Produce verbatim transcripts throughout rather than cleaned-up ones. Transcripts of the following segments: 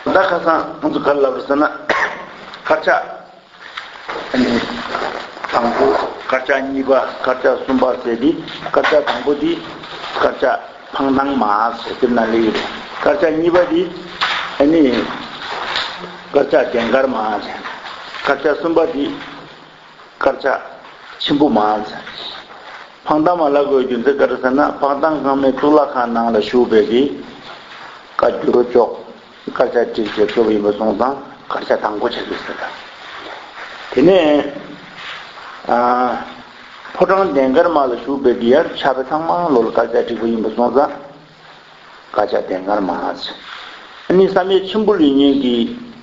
ད་ཁ་སང་ང་ཚོ་ག་རེ་ལབ་རེད་ཟེར་ན། དཀར་ཆག་ཨ་ནི་དང་པོ། དཀར་ཆག་གཉིས་པ། དཀར་ཆག་གསུམ་པ་ཟེར་དེ། དཀར་ཆག་དང་པོ་དེ་དཀར་ཆག་འཕང་ཐང་མ་ཟེར་དེ་ན་ལེ་ཡོད་རེད། དཀར་ཆག་གཉིས་པ་དེ་ཨ་ནི་དཀར་ཆག་ལྡན་དཀར་མ་ཟེར། དཀར་ཆག་གསུམ་པ་དེ་དཀར་ཆག་ཆེན་པོ་མ་ཟེར། འཕང་ཐང་མ་ལབ་དགོས་རྒྱུ་མཚན་ག་རེ་ཟེར་ན། འཕང་ཐང་ཁང་མའི་གཙུག་ལག་ཁང་ནང་ལ་བཞུགས་པའི་གི་བཀའ་འགྱུར་ལྕོག་དཀར་ཆག་བསྒྲིགས་བྱས་བཟོས་པ་ཡིན་པ་སོང་ཙང་དཀར་ཆག་དང་པོ་ཆགས་ཀྱི་ཟེར། དེ་ནས་ཨ་ཕོ་བྲང་ལྡན་དཀར་མ་ལ་བཞུགས་པའི་གི་ཡར་ཕྱག་དཔེ་ཚང་མ་ལོ་ལ་དཀར་ཆག་བསྒྲིགས་པ་ཡིན་པ་སོང་ཙང་། དཀར་ཆག་ལྡན་དཀར་མ་ཟེར། ཨ་ནི་བསམ་ཡས་མཆིམས་ཕུ་ལུས་གཉིས་ཀྱི་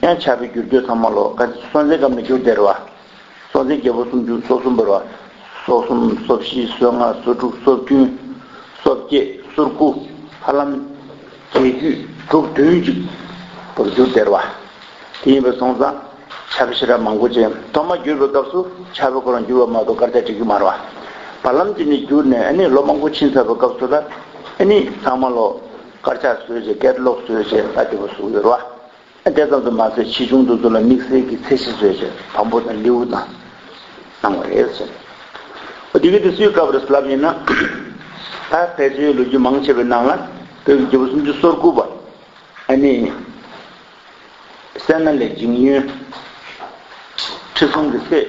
ཡང་ཕྱག་དཔེ་བསྒྱུར་བཅོས་ཚང་མ་ལོ་ག་སྲོང་བཙན་སྐབས་ནས་བསྒྱུར་བསྡད་རེད་བ། སྲོང་བཙན་རྒྱལ་པོ་སུམ་ཅུ་སོ་གསུམ་པ་རེད་བ། སོ་གསུམ། སོ་བཞི། སོ་ལྔ། སོ་དྲུག། སོ་བདུན། སོ་བརྒྱད། སོ་དགུ། ཧ་ལམ་རྒྱལ་རྒྱུད་དྲུག་བདུན་ཅིག་བར་བསྒྱུར་བསྡད་རེད་བ། དེ་ཡིན་པ་སོང་ཙང་ཕྱག་དཔེ་ཞེ་དྲག་མང་པོ་ཅིག་ཐོག་མ་བསྒྱུར་བའི་སྐབས་སུ་ཕྱག་དཔེ་ཁོ་རང་བསྒྱུར་བ་མ་གཏོགས་དཀར་ཆག་བྲིས་ཀྱི་མ་རེད་བ། བར་ལམ་དེ་ནས་བསྒྱུར་ནས་ཨ་ནི་ལོ་མང་པོ་ཕྱིན་ཚར་བའི་སྐབས་སུ་ལ་ཨ་ནི་ཚང་མ་ལོ་དཀར་ཆག་བཟོས་བྱས་ཀེ་ཊ་ལོག་བཟོས་བྱས་ཨ་དེ་པོ་བཟོས་ཡོད་རེད་བ། ཨ་དེ་ཙམ་དུ་མ་ཟད་ཕྱིས་བྱུང་དུ་ཚོ་ལ་དམིགས་བསལ་གྱི་ཚད་གཞི་བཟོས་བྱས་བམ་པོ་དང་ལེའུ་དང་གནང་བ་རེད་ཟེར། འོ་དེ་གི་དེ་སུའི་སྐབས་རེད་ལབ་ཡིན་ན། ད་ཕལ་ཆེར་ལོ་རྒྱུས་མང་ཆེ་བའི་ནང་ལ་བོད་ཀྱི་རྒྱལ་པོ་སུམ་ཅུ་སོ་དགུ་པ། ཨ་ནི། སད་ན་ལེགས་འཇིང་ཡོན། ཁྲི་སྲོང་གི་སྲས་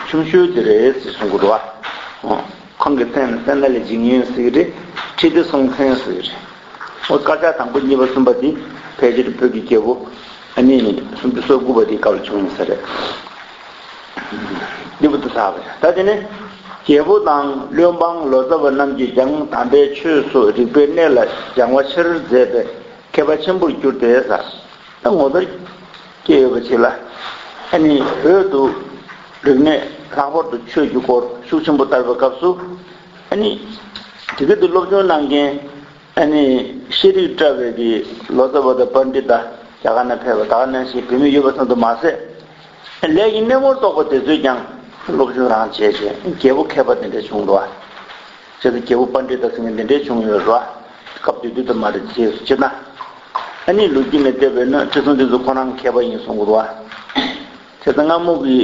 ཆུང་ཤོས་དེ་རེད་ཟེར་གསུང་གི་འདུག་བ། ཁོང་གི་མཚན་ནི་སད་ན་ལེགས་འཇིང་ཡོན་ཟེར་གི་རེད། ཁྲི་ལྡེ་སྲོང་བཙན་ཟེར་གི་རེད། འོ་དཀར་ཆག་དང་པོ་གཉིས་པ་གསུམ་པ་དེ་ཕལ་ཆེར་བོད་ཀྱི་རྒྱལ་པོ་ཨ་ནི་སུམ་ཅུ་སོ་དགུ་པ་དེའི་སྐབས་ལ་བྱུང་ཡིན་ས་རེད། འདི་བུ་དུ་ཚ་བ་རེད། ད་དེ་ནི་རྒྱལ་པོ་དང་བློན་འབངས་ལོ་ཙཱ་བ་རྣམས་ཀྱིས་ཀྱང་དམ་པའི་ཆོས་སུ་རིག་པའི་གནས་ལ་སྦྱང་བ་ཆེར་མཛད་པས་མཁས་པ་ཆེན་པོར་གྱུར་ཏེ་ཟེར། ད་ངོ་མཚར་སྐྱེ་ཡོད་པ་ཅིག་ལ། ཨ་ནི་བོད་དུ་རིག་གནས་ལྷག་པར་དུ་ཆོས་ཀྱི་སྐོར་ཤུགས་ཆེན་པོ་དར་བའི་སྐབས་སུ། ཨ་ནི་དེ་ག་དུ་སློབ་སྦྱོང་གནང་མཁན་ཨ་ནི་ཤེས་རིག་བཀྲ་བའི་གི་ལོ་ཙཱ་བ་དང་པཎྜི་ཏ་རྒྱ་གར་ནས་ཕེབས་པ་ད་ག་ནང་བཞིན་བོད་མི་ཡོད་པ་ཙམ་དུ་མ་ཟད། ལས་ཀྱི་སྣེ་མོར་གཏོགས་པ་དེ་ཚོས་ཀྱང་སློབ་སྦྱོང་རང་བྱས་བྱས་རྒྱལ་པོ་མཁས་པ་དེ་འདྲ་བྱུང་འདུག་བ། བྱས་ཙང་རྒྱལ་པོ་པཎྜི་ཏ་ཟེར་མཁན་དེ་འདྲས་བྱུང་ཡོད་རེད་བ། སྐབས་དེ་དུས་དུ་མ་རེད་རྗེས་སུ་སྤྱིར་ན། ཨ་ནི་ལོ་རྒྱུས་ནས་བལྟས་པས་ན་ཁྲི་སྲོང་ལྡེ་བཙན་ཁོ་རང་མཁས་པ་ཡིན་གསུང་གི་འདུག་བ། བྱས་ཙང་སྔ་མོ་གི་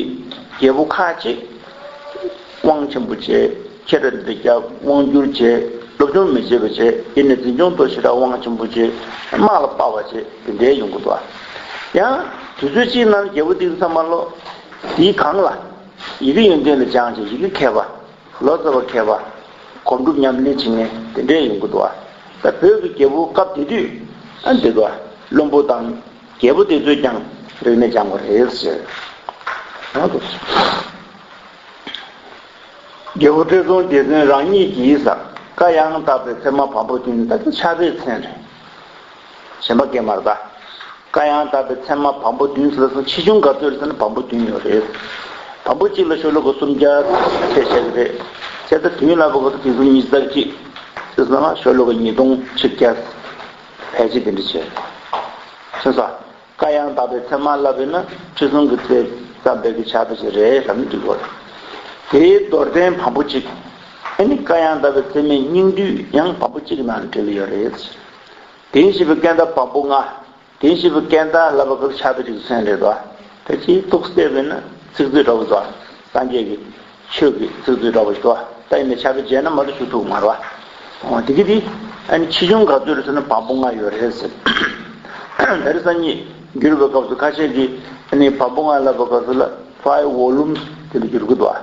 རྒྱལ་པོ་ཁག་ཅིག་དབང་ཆེན་པོ་བྱས་ཁྱེད་ར་འདི་རྒྱབ་དབང་བསྒྱུར་བྱས་སློབ་སྦྱོང་མི་བྱེད་པ་བྱས་དེ་ནས་འཛིན་སྐྱོང་དོ་ཞེ་དྲག་དབང་ཆེན་པོ་བྱས་དམག་ལ་དཔའ་བ་བྱས་དེ་འདྲས་ཡོང་གི་འདུག་བ། ཡང་དུས་ཚོད་གཅིག་ནང་རྒྱལ་པོ་དེ་ཚོ་ཚང་མ་ལོ་དེའི་གང་ལ་ཡི་གེ་ཡོན་ཏན་ལ་སྦྱངས་བྱས་ཡི་གེ་མཁས་པ། ལོ་ཙཱ་བ་མཁས་པ། སྒོམ་སྒྲུབ་ཉམས་ལེན་བྱེད་མཁན་དེ་འདྲས་ཡོང་གི་འདུག་བ། ད་བོད་ཀྱི་རྒྱལ་པོ་སྐབས་དེ་དུས་ཨ་འདི་འདུག་བ། བློན་པོ་དང་རྒྱལ་པོ་དེ་ཚོས་ཀྱང་རིག་གནས་སྦྱངས་པ་རེད་ཟེར། ཡང་འདུག་རྒྱལ་པོ་ཁྲི་སྲོང་ལྡེ་བཙན་རང་ཉིད་ཀྱིས་ཟེར། བཀའ་ཡང་དག་པའི་ཚད་མ་བམ་པོ་བདུན། ད་ལྟ་ཕྱག་དཔེའི་མཚན་རེད། གཞན་པ་སྐད་མ་རེད་ད། བཀའ་ཡང་དག་པའི་ཚད་མ་བམ་པོ་བདུན་ཟེར་སོང་། ཆེ་ཆུང་ག་ཚོད་རེད་ཟེར་ན་བམ་པོ་བདུན་ཡོད་རེད། བམ་པོ་གཅིག་ལ་ཤོ་ལོ་ཀ་སུམ་བརྒྱ་ཕལ་ཆེར་རེད། བྱས་ཙང་བདུན་ལ་བབ་ཀྱི་དེ་ཚོ་ཉི་ཤུ་རྩ་གཅིག་ཟེར་སོང་ན་ཤོ་ལོ་ཀ་ཉིས་སྟོང་ཆིག་བརྒྱ་ཕལ་ཆེར་དེ་འདྲ་བྱས། ཤེས་སོང་། བཀའ་ཡང་དག་པའི་ཚད་མ་ལབ་པས་ན་ཁྲི་སྲོང་གི་སྲས་བརྩམས་པའི་གི་ཕྱག་དཔེ་ཞིག་རེད་ལབ་ན་འགྲིག་གོ། དེའི་མདོར་བསྟན་བམ་པོ་གཅིག་ཨ་ནི་བཀའ་ཡང་དག་པའི་ཚད་མའི་སྙིང་བསྡུས་ཡང་བམ་པོ་གཅིག་ནང་བྲིས་ལ་ཡོད་རེད། དེ་བཞིན་གཤེགས་པའི་བཀའ་ཡང་དག་བམ་པོ་ལྔ། དེ་བཞིན་གཤེགས་པའི་བཀའ་ཡང་དག་ལབ་པ་གི་ཕྱག་དཔེ་ཅིག་མཚོན་རེད་དོ། ད་ཅིག་ཏོག་ཙམ་བལྟས་པས་ན་ཚིག་མཛོད་འདྲ་བོ་དོ། སངས་རྒྱས་ཀྱི་ཆོས་ཀྱི་ཚིག་མཛོད་འདྲ་བོ་ཞིག་དོ། ད་ཡིན་ནའི་ཕྱག་དཔེ་མཇལ་ན་མ་གཏོགས་ཞུ་ཐུབ་མ་རེད་བ། འོ་དེ་གི་དེ་ཨ་ནི་ཆེ་ཆུང་ག་ཚོད་རེད་ཟེར་ན་བམ་པོ་ལྔ་ཡོད་རེད་ཟེར། ད་རེས་སང་ཉིན་བསྒྱུར་བའི་སྐབས་སུ་ཁ་ཤས་ཀྱིས་ཨ་ནི་བམ་པོ་ལྔ་ལབ་པའི་སྐབས་སུ་ལ་five volumes དེ་འདྲ་བསྒྱུར་གི་འདུག་བ།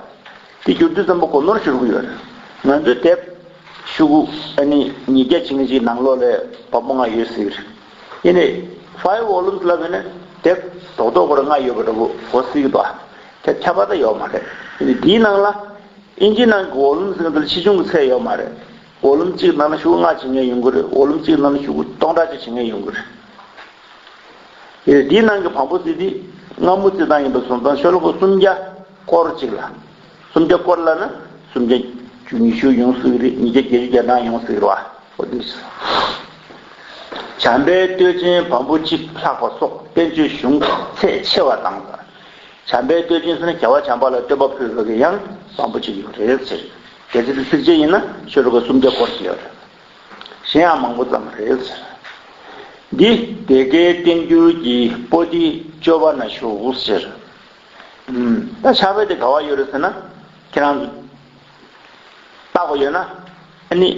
དེ་བསྒྱུར་དུས་ཙམ་པ་གོ་ནོར་ཤོར་གི་ཡོད་རེད། ང་ཚོའི་དེབ་ཤོག་གུ་ཨ་ནི་ཉིས་བརྒྱ་བྱིན་གྱི་ནང་ལོགས་ལ་བམ་པོ་ལྔ་ཡོད་ཟེར་གི་རེད། ཡིན་ནའི་five volumes ལབ་ཡོད་ན་དེབ་རྡོག་རྡོག་པར་ལྔ་ཡོད་པ་འདྲ་པོ་གོ་སྲིད་ཀྱི་འདུག་དེ་ཁྱད་པར་ད་ཡོད་མ་རེད། ཡིན་ནའི་དེའི་ནང་ལ་ཨིན་ཇི་ནང་གི་volume ཟེར་མཁན་དེ་ལ་ཆེ་ཆུང་གི་ཚད་ཡོད་མ་རེད། volume གཅིག་ནང་ལ་ཤོག་གུ་ལྔ་བྱིན་མཁན་ཡོང་གི་རེད། volume གཅིག་ནང་ལ་ཤོག་གུ་སྟོང་ཕྲག་གཅིག་བྱིན་མཁན་ཡོང་གི་རེད། ཡིན་ནའི་དེའི་ནང་གི་བམ་པོ་ཟེར་དེ་སྔ་མོ་རྩི་སྟངས་ཡིན་པ་སོང་ཙང་ཤོ་ལོ་ཀ་སུམ་བརྒྱ་སྐོར་གཅིག་ལ། སུམ་བརྒྱ་སྐོར་ལབ་ན་སུམ་བརྒྱ་བཅུ་ཉི་ཤུ་ཡོང་སྲིད་ཀྱི་རེད། ཉིས་བརྒྱ་བརྒྱད་ཅུ་གྱ་གྲངས་ཡོང་སྲིད་ཀྱི་རེད་བ། འོ་དེ་འདྲ་ཞིག་བྱམས་པའི་བསྟོད་ཆེན་བམ་པོ་གཅིག་ལྷག་པ་སོགས་བསྟན་བཅོས་གཞུང་ཚད་ཆེ་བ་དང་། བྱམས་པའི་བསྟོད་ཆེན་ཟེར་ན་རྒྱལ་བ་བྱམས་པ་ལ་བསྟོད་པ་ཕུལ་བའི་གི་ཡང་བམ་པོ་གཅིག་ཡོད་རེད་ཟེར། གལ་སྲིད་དེ་ཚིགས་བཅད་ཡིན་ན་ཤོ་ལོ་ཀ་སུམ་བརྒྱ་སྐོར་ཞིག་ཡོད་རེད། གཞན་ཡང་མང་པོ་ཙམ་རེད་ཟེར། འདི་སྡེ་དགེ་བསྟན་འགྱུར་གྱི་པོ་ཏི་བཅོ་ལྔ་ན་བཞུགས་ཟེར། ཨུམ། ད་ཕྱག་དཔེ་དེ་ག་པར་ཡོད་རེད་ཟེར་ན། ཁྱེད་རང་ཚོ་ལྟ་དགོས་ཡོད་ན། ཨ་ནི་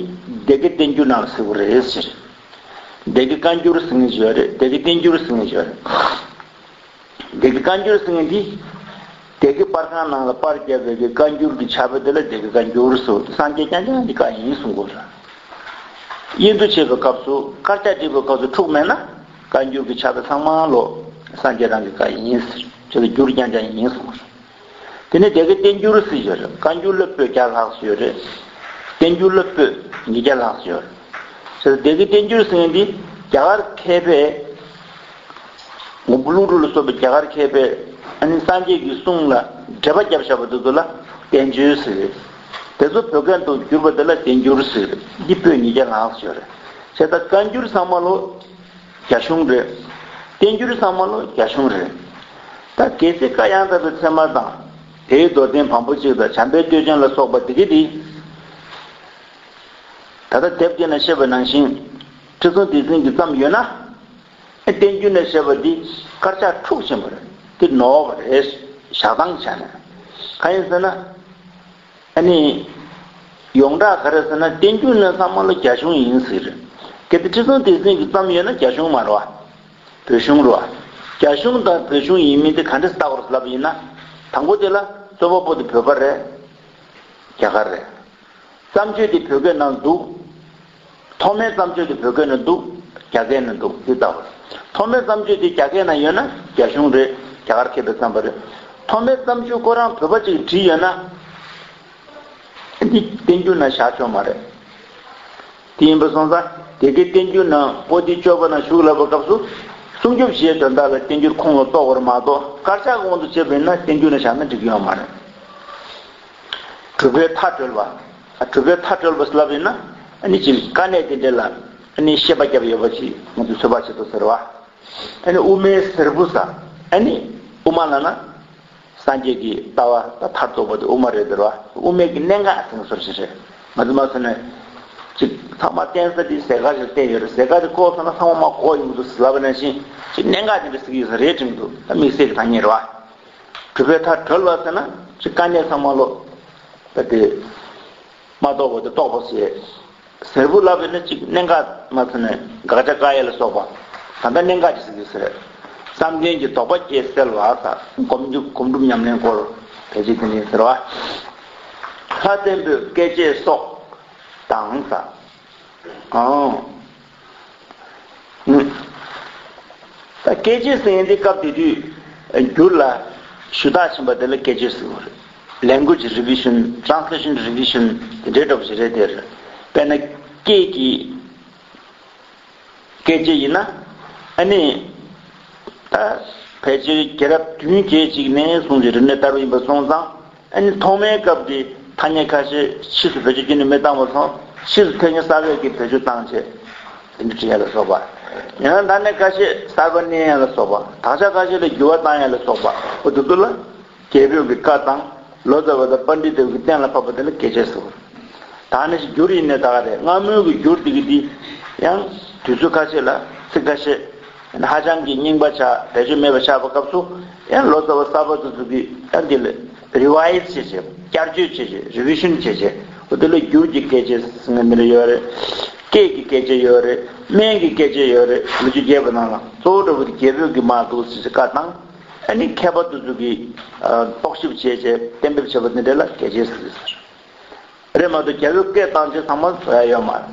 སྡེ་དགེ་བསྟན་འགྱུར་ནང་ལ་གཟིགས་དགོས་རེད་ཟེར། སྡེ་དགེ་བཀའ་འགྱུར་ཟེར་མཁན་ཞིག་ཡོད་རེད། སྡེ་དགེ་བསྟན་འགྱུར་ཟེར་མཁན་ཞིག་ཡོད་རེད། སྡེ་དགེ་བཀའ་འགྱུར་ཟེར་མཁན་འདི། སྡེ་དགེ་པར་ཁང་ནང་ལ་པར་བརྒྱབ་པའི་གི་བཀའ་འགྱུར་གྱི་ཕྱག་དཔེ་དེ་ལ་སྡེ་དགེ་བཀའ་འགྱུར་ཟེར། སངས་རྒྱས་རྐྱང་རྐྱང་གི་བཀའ་ཡིན་གསུང་གི་ཡོད་རེད། དབྱེན་དུ་ཕྱེ་བའི་སྐབས་སུ་དཀར་ཆག་བསྒྲིགས་པའི་སྐབས་སུ་འཁྲུག་མེད་ན། བཀའ་འགྱུར་གྱི་ཕྱག་དཔེ་ཚང་མ་ལོ་སངས་རྒྱས་རང་གི་བཀའ་ཡིན་ཟེར། ཁྱོད་ཚོ་འགྱུར་རྐྱང་རྐྱང་ཡིན་གསུང་གི་ཡོད་རེད། དེ་ནས་སྡེ་དགེ་བསྟན་འགྱུར་ཟེར་ཡོད་རེད། བཀའ་འགྱུར་ལ་པོད་བརྒྱ་ལྷག་ཙམ་ཡོད་རེད། བསྟན་འགྱུར་ལ་པོད་ཉིས་བརྒྱ་ལྷག་ཙམ་ཡོད་རེད། ཟེར་སྡེ་དགེ་བསྟན་འགྱུར་ཟེར་མཁན་འདི་རྒྱ་གར་མཁས་པས། མགོན་པོ་ཀླུ་སྒྲུབ་ལ་སོགས་པའི་རྒྱ་གར་མཁས་པས་ཨ་ནི་སངས་རྒྱས་ཀྱི་གསུང་ལ་འགྲེལ་པ་བརྒྱབ་བཞག་པ་དེ་ཚོ་ལ་བསྟན་བཅོས་ཟེར། དེ་ཚོ་བོད་སྐད་དུ་བསྒྱུར་བ་དེ་ལ་བསྟན་འགྱུར་ཟེར། འདི་པོད་ཉིས་བརྒྱ་ལྷག་ཙམ་ཡོད་རེད། བྱས་ཙང་བཀའ་འགྱུར་ཚང་མ་ལོ། རྒྱ་གཞུང་རེད། བསྟན་འགྱུར་ཚང་མ་ལོ་རྒྱ་གཞུང་རེད། ད་གལ་སྲིད་བཀའ་ཡང་དག་པའི་ཚད་མ་དང་། དེའི་མདོར་བསྟན་བམ་པོ་གཅིག་དང་བྱམས་པའི་བསྟོད་ཅན་ལ་སོགས་པ་འདི་གི་འདི། ད་ལྟ་དེབ་འདི་ན་བཤད་པ་ནང་བཞིན། ཁྲི་སྲོང་ལྡེ་བཙན་གྱིས་བརྩམས་ཡོད་ན། བསྟན་འགྱུར་ན་བཤད་པ་འདི་དཀར་ཆག་འཁྲུག་ཆེན་པོ་རེད། འདི་ནོར་བ་རེད། བཞག་སྟངས་ཆ་ནས། གང་ཡིན་ཟེར་ན། ཨ་ནི། ཡོངས་གྲགས་ག་རེ་ཟེར་ན་བསྟན་འགྱུར་ནི་ཚང་མ་ལ་རྒྱ་གཞུང་ཡིན་ཟེར། གལ་ཏེ་ཁྲི་སྲོང་ལྡེ་བཙན་གྱིས་བརྩམས་ཡོད་ན་རྒྱ་གཞུང་མ་རེད་བ། བོད་གཞུང་རེད་བ། རྒྱ་གཞུང་དང་བོད་གཞུང་ཡིན་མིན་དེ་ག་འདྲས་ལྟ་དགོས་ལབ་ཡིན་ན། དང་པོ་དེ་ལ་རྩོད་པ་པོ་དེ་བོད་པ་རེད། རྒྱ་གར་རེད། བརྩམས་ཆོས་དེ་བོད་སྐད་ནང་འདུག་ཐོག་མའི་བརྩམས་ཆོས་དེ་བོད་སྐད་ནང་འདུག་རྒྱ་སྐད་ནང་འདུག་འདི་ལྟ་བུ། ཐོག་མའི་བརྩམས་ཆོས་དེ་རྒྱ་སྐད་ནང་ཡོད་ན་རྒྱ་གཞུང་རེད། རྒྱ་གར་མཁས་པས་བརྩམས་པ་རེད། ཐོག་མའི་བརྩམས་ཆོས་ཁོ་རང་བོད་པ་ཅིག་བྲིས་ཡོད་ན། འདི་བསྟན་འགྱུར་ནང་བཞག་ཆོག་མ་རེད། དེ་ཡིན་པ་སོང་ཙང་སྡེ་དགེ་བསྟན་འགྱུར་ནང་པོ་ཏི་བཅོ་ལྔ་ནང་བཞུགས་ལབ་པའི་སྐབས་སུ། སྲུང་སྐྱོབ་བྱེད་དོན་དག་ལ་བསྟན་འགྱུར་ཁོངས་ལ་གཏོགས་པར་མ་གཏོགས་དཀར་ཆག་གི་དབང་དུ་བྱས་པ་ཡིན་ན་བསྟན་འགྱུར་ནང་བཞག་ན་འགྲིག་གི་ཡོད་མ་རེད། གྲུབ་པའི་མཐའ་གྲོལ་བ། གྲུབ་པའི་མཐའ་གྲོལ་བ་ཟེར་ལབ་ཡིན་ན། ཨ་ནི་ཅིག་དཀའ་གནད་དེ་འདྲ་ལ་ཨ་ནི་ཤེས་པ་བརྒྱབ་ཡོད་པ་ཅིག་ང་ཚོས་ཚོད་དཔག་བྱེད་དུ་ཟེར་བ། ཨ་ནི་དབུ་མའི་ཟུར་ཕུད་ཟེར། ཨ་ནི་དབུ་མ་ལབ་ན། སངས་རྒྱས་ཀྱི་ལྟ་བ་དང་མཐར་ཐུག་པ་དེ་དབུ་མ་རེད་ཟེར་བ། དབུ་མའི་གི་གནད་འགག་ཟེར་ན་སོ་ཞིག་རེད། ང་ཚོ་མ་ཟེར་ན། ཅིག་ཚང་མ་བསྟན་ས་དེ་ཟས་དཀར་ཞིག་བསྟན་ཡོད་རེད། ཟས་དཀར་དེ་བཀོག་སོང་ན་ཚང་མ་མ་གོ་ཡོང་གི་འདུག་ཟེར་ལབ་པ་ནང་བཞིན་ཅིག་གནད་འགག་དེ་འདྲ་ཟེར་གྱི་ཡོད་ས་རེད་དྲན་གྱི་འདུག་ད་དམིགས་བསལ་གྱི་ཐ་སྙད་རེད་བ། གྲུབ་པའི་མཐའ་གྲོལ་བ་ཟེར་ན་ཅིག་དཀའ་གནད་ཚང་མ་ལོ། ད་དེ། མ་རྟོགས་པ་དེ་རྟོགས་པ་ཟེར། ཟུར་ཕུད་ལབ་པ་ཡིན་ན་ཅིག་གནད་འགག་མ་ཟེར་ན་དགག་བྱ་བཀག་ཡ་ལ་སོགས་པ། ད་ལྟ་གནད་འགག་ཅིག་ཟེར་གྱི་ཟེར། བསམ་གཏན་གྱི་དོགས་པ་བཅས་སེལ་བ་ཟེར། སྒོམ་རྒྱུ་སྒོམ་སྒྲུབ་ཉམས་ལེན་སྐོར་ཕལ་ཆེར་དེ་ནས་ཟེར་བ། ལྷ་བཙན་པོའི་སྐེ་བཅད་སོགས་དང་ཟེར། ཨང་། ད་སྐད་ཆ་ཟེར་མཁན་དེ་སྐབས་དེ་དུས་འགྱུར་ལ་ཞུ་དག་ཕྱིན་པ་དེ་ལ་སྐད་ཆ་ཟེར་བ་རེད། Language revision, translation revision དེ་འདྲའི་འདྲ་པོ་ཞིག་རེད་དེ། དཔེར་ན་སྐད་ཀྱི་སྐད་ཆ་ཡིན་ན་ཨ་ནི་ད་ཕལ་ཆེར་རྒྱལ་རབས་བདུན་བརྒྱད་ཅིག་ནས་བཟུང་ཞིག་རིག་གནས་དར་བ་ཡིན་པ་སོང་ཙང་། ཨ་ནི་ཐོག་མའི་སྐབས་ཀྱི་ཐ་སྙད་ཁ་ཤས་ཕྱིས་སུ་བེད་སྤྱོད་ཀྱི་ནི་མི་བཏང་བ་སོང་། ཕྱིས་སུ་ཐ་སྙད་གསར་པའི་གི་བེད་སྤྱོད་བཏང་བྱས། དེ་འདྲ་བྲིས་ཡ་ལ་སོགས་པ། ཡང་ན་ཐ་སྙད་ཁ་ཤས་གསར་པ་བསྣན་ཡ་ལ་སོགས་པ། དག་ཆ་ཁ་ཤས་ལ་འགྱུར་བ་བཏང་ཡ་ལ་སོགས་པ། འོ་དེ་ཚོ་ལ་རྒྱལ་པོའི་གི་བཀའ་དང་། ལོ་ཙཱ་བ་དང་པཎྜི་ཏའི་གི་གཏན་ལ་ཕབ་པ་དེ་ལ་སྐད་ཆ་ཟེར། ད་ནི་འགྱུར་ཡིན་ནའི་ད་ག་རེད། སྔ་མོའི་གི་འགྱུར་དེ་གི་དེ་ཡང་དུས་ཚོད་ཁ་ཤས་ལ་ཚིག་ཁ་ཤས། ཧ་ཅང་གི་རྙིང་པ་ཆགས། བེད་སྤྱོད་མེད་པ་ཆགས་པའི་སྐབས་སུ་ཡང་ལོ་ཙཱ་བ་གསར་པ་དེ་ཚོ་གིས་ཡང་དེ་ལ་རི་ཝའི་ཛི་བྱས་བྱས། བསྐྱར་བཅོས་བྱས་བྱས། རི་བི་ཤན་བྱས་བྱས། འོ་དེ་ལ་འགྱུར་གྱི་སྐད་ཆ་ཟེར་མཁན་དེ་འདྲ་ཡོད་རེད། སྐད་ཀྱི་སྐད་ཆ་ཡོད་རེད། སྨན་གྱི་སྐད་ཆ་ཡོད་རེད། ལོ་རྒྱུས་རྒྱས་པ་ནང་ལ་གཙོ་བོ་འདྲ་པོ་དེ་རྒྱལ་པོའི་གི་མར་འདུག་ཟེར་བྱས་བཀའ་བཏང་། ཨ་ནི་མཁས་པ་དེ་ཚོ་གིས་རྟོག་ཞིབ་བྱས་བྱས་གཏན་འབེབས་བྱས་པ་དེ་འདྲ་ལ་སྐད་ཆ་ཟེར། རེད་མ་གཏོགས་རྒྱལ་པོའི་བཀའ་བཏང་ཆེད་ཚང་མ་བཟོ་ཡ་ཡོད་མ་རེད།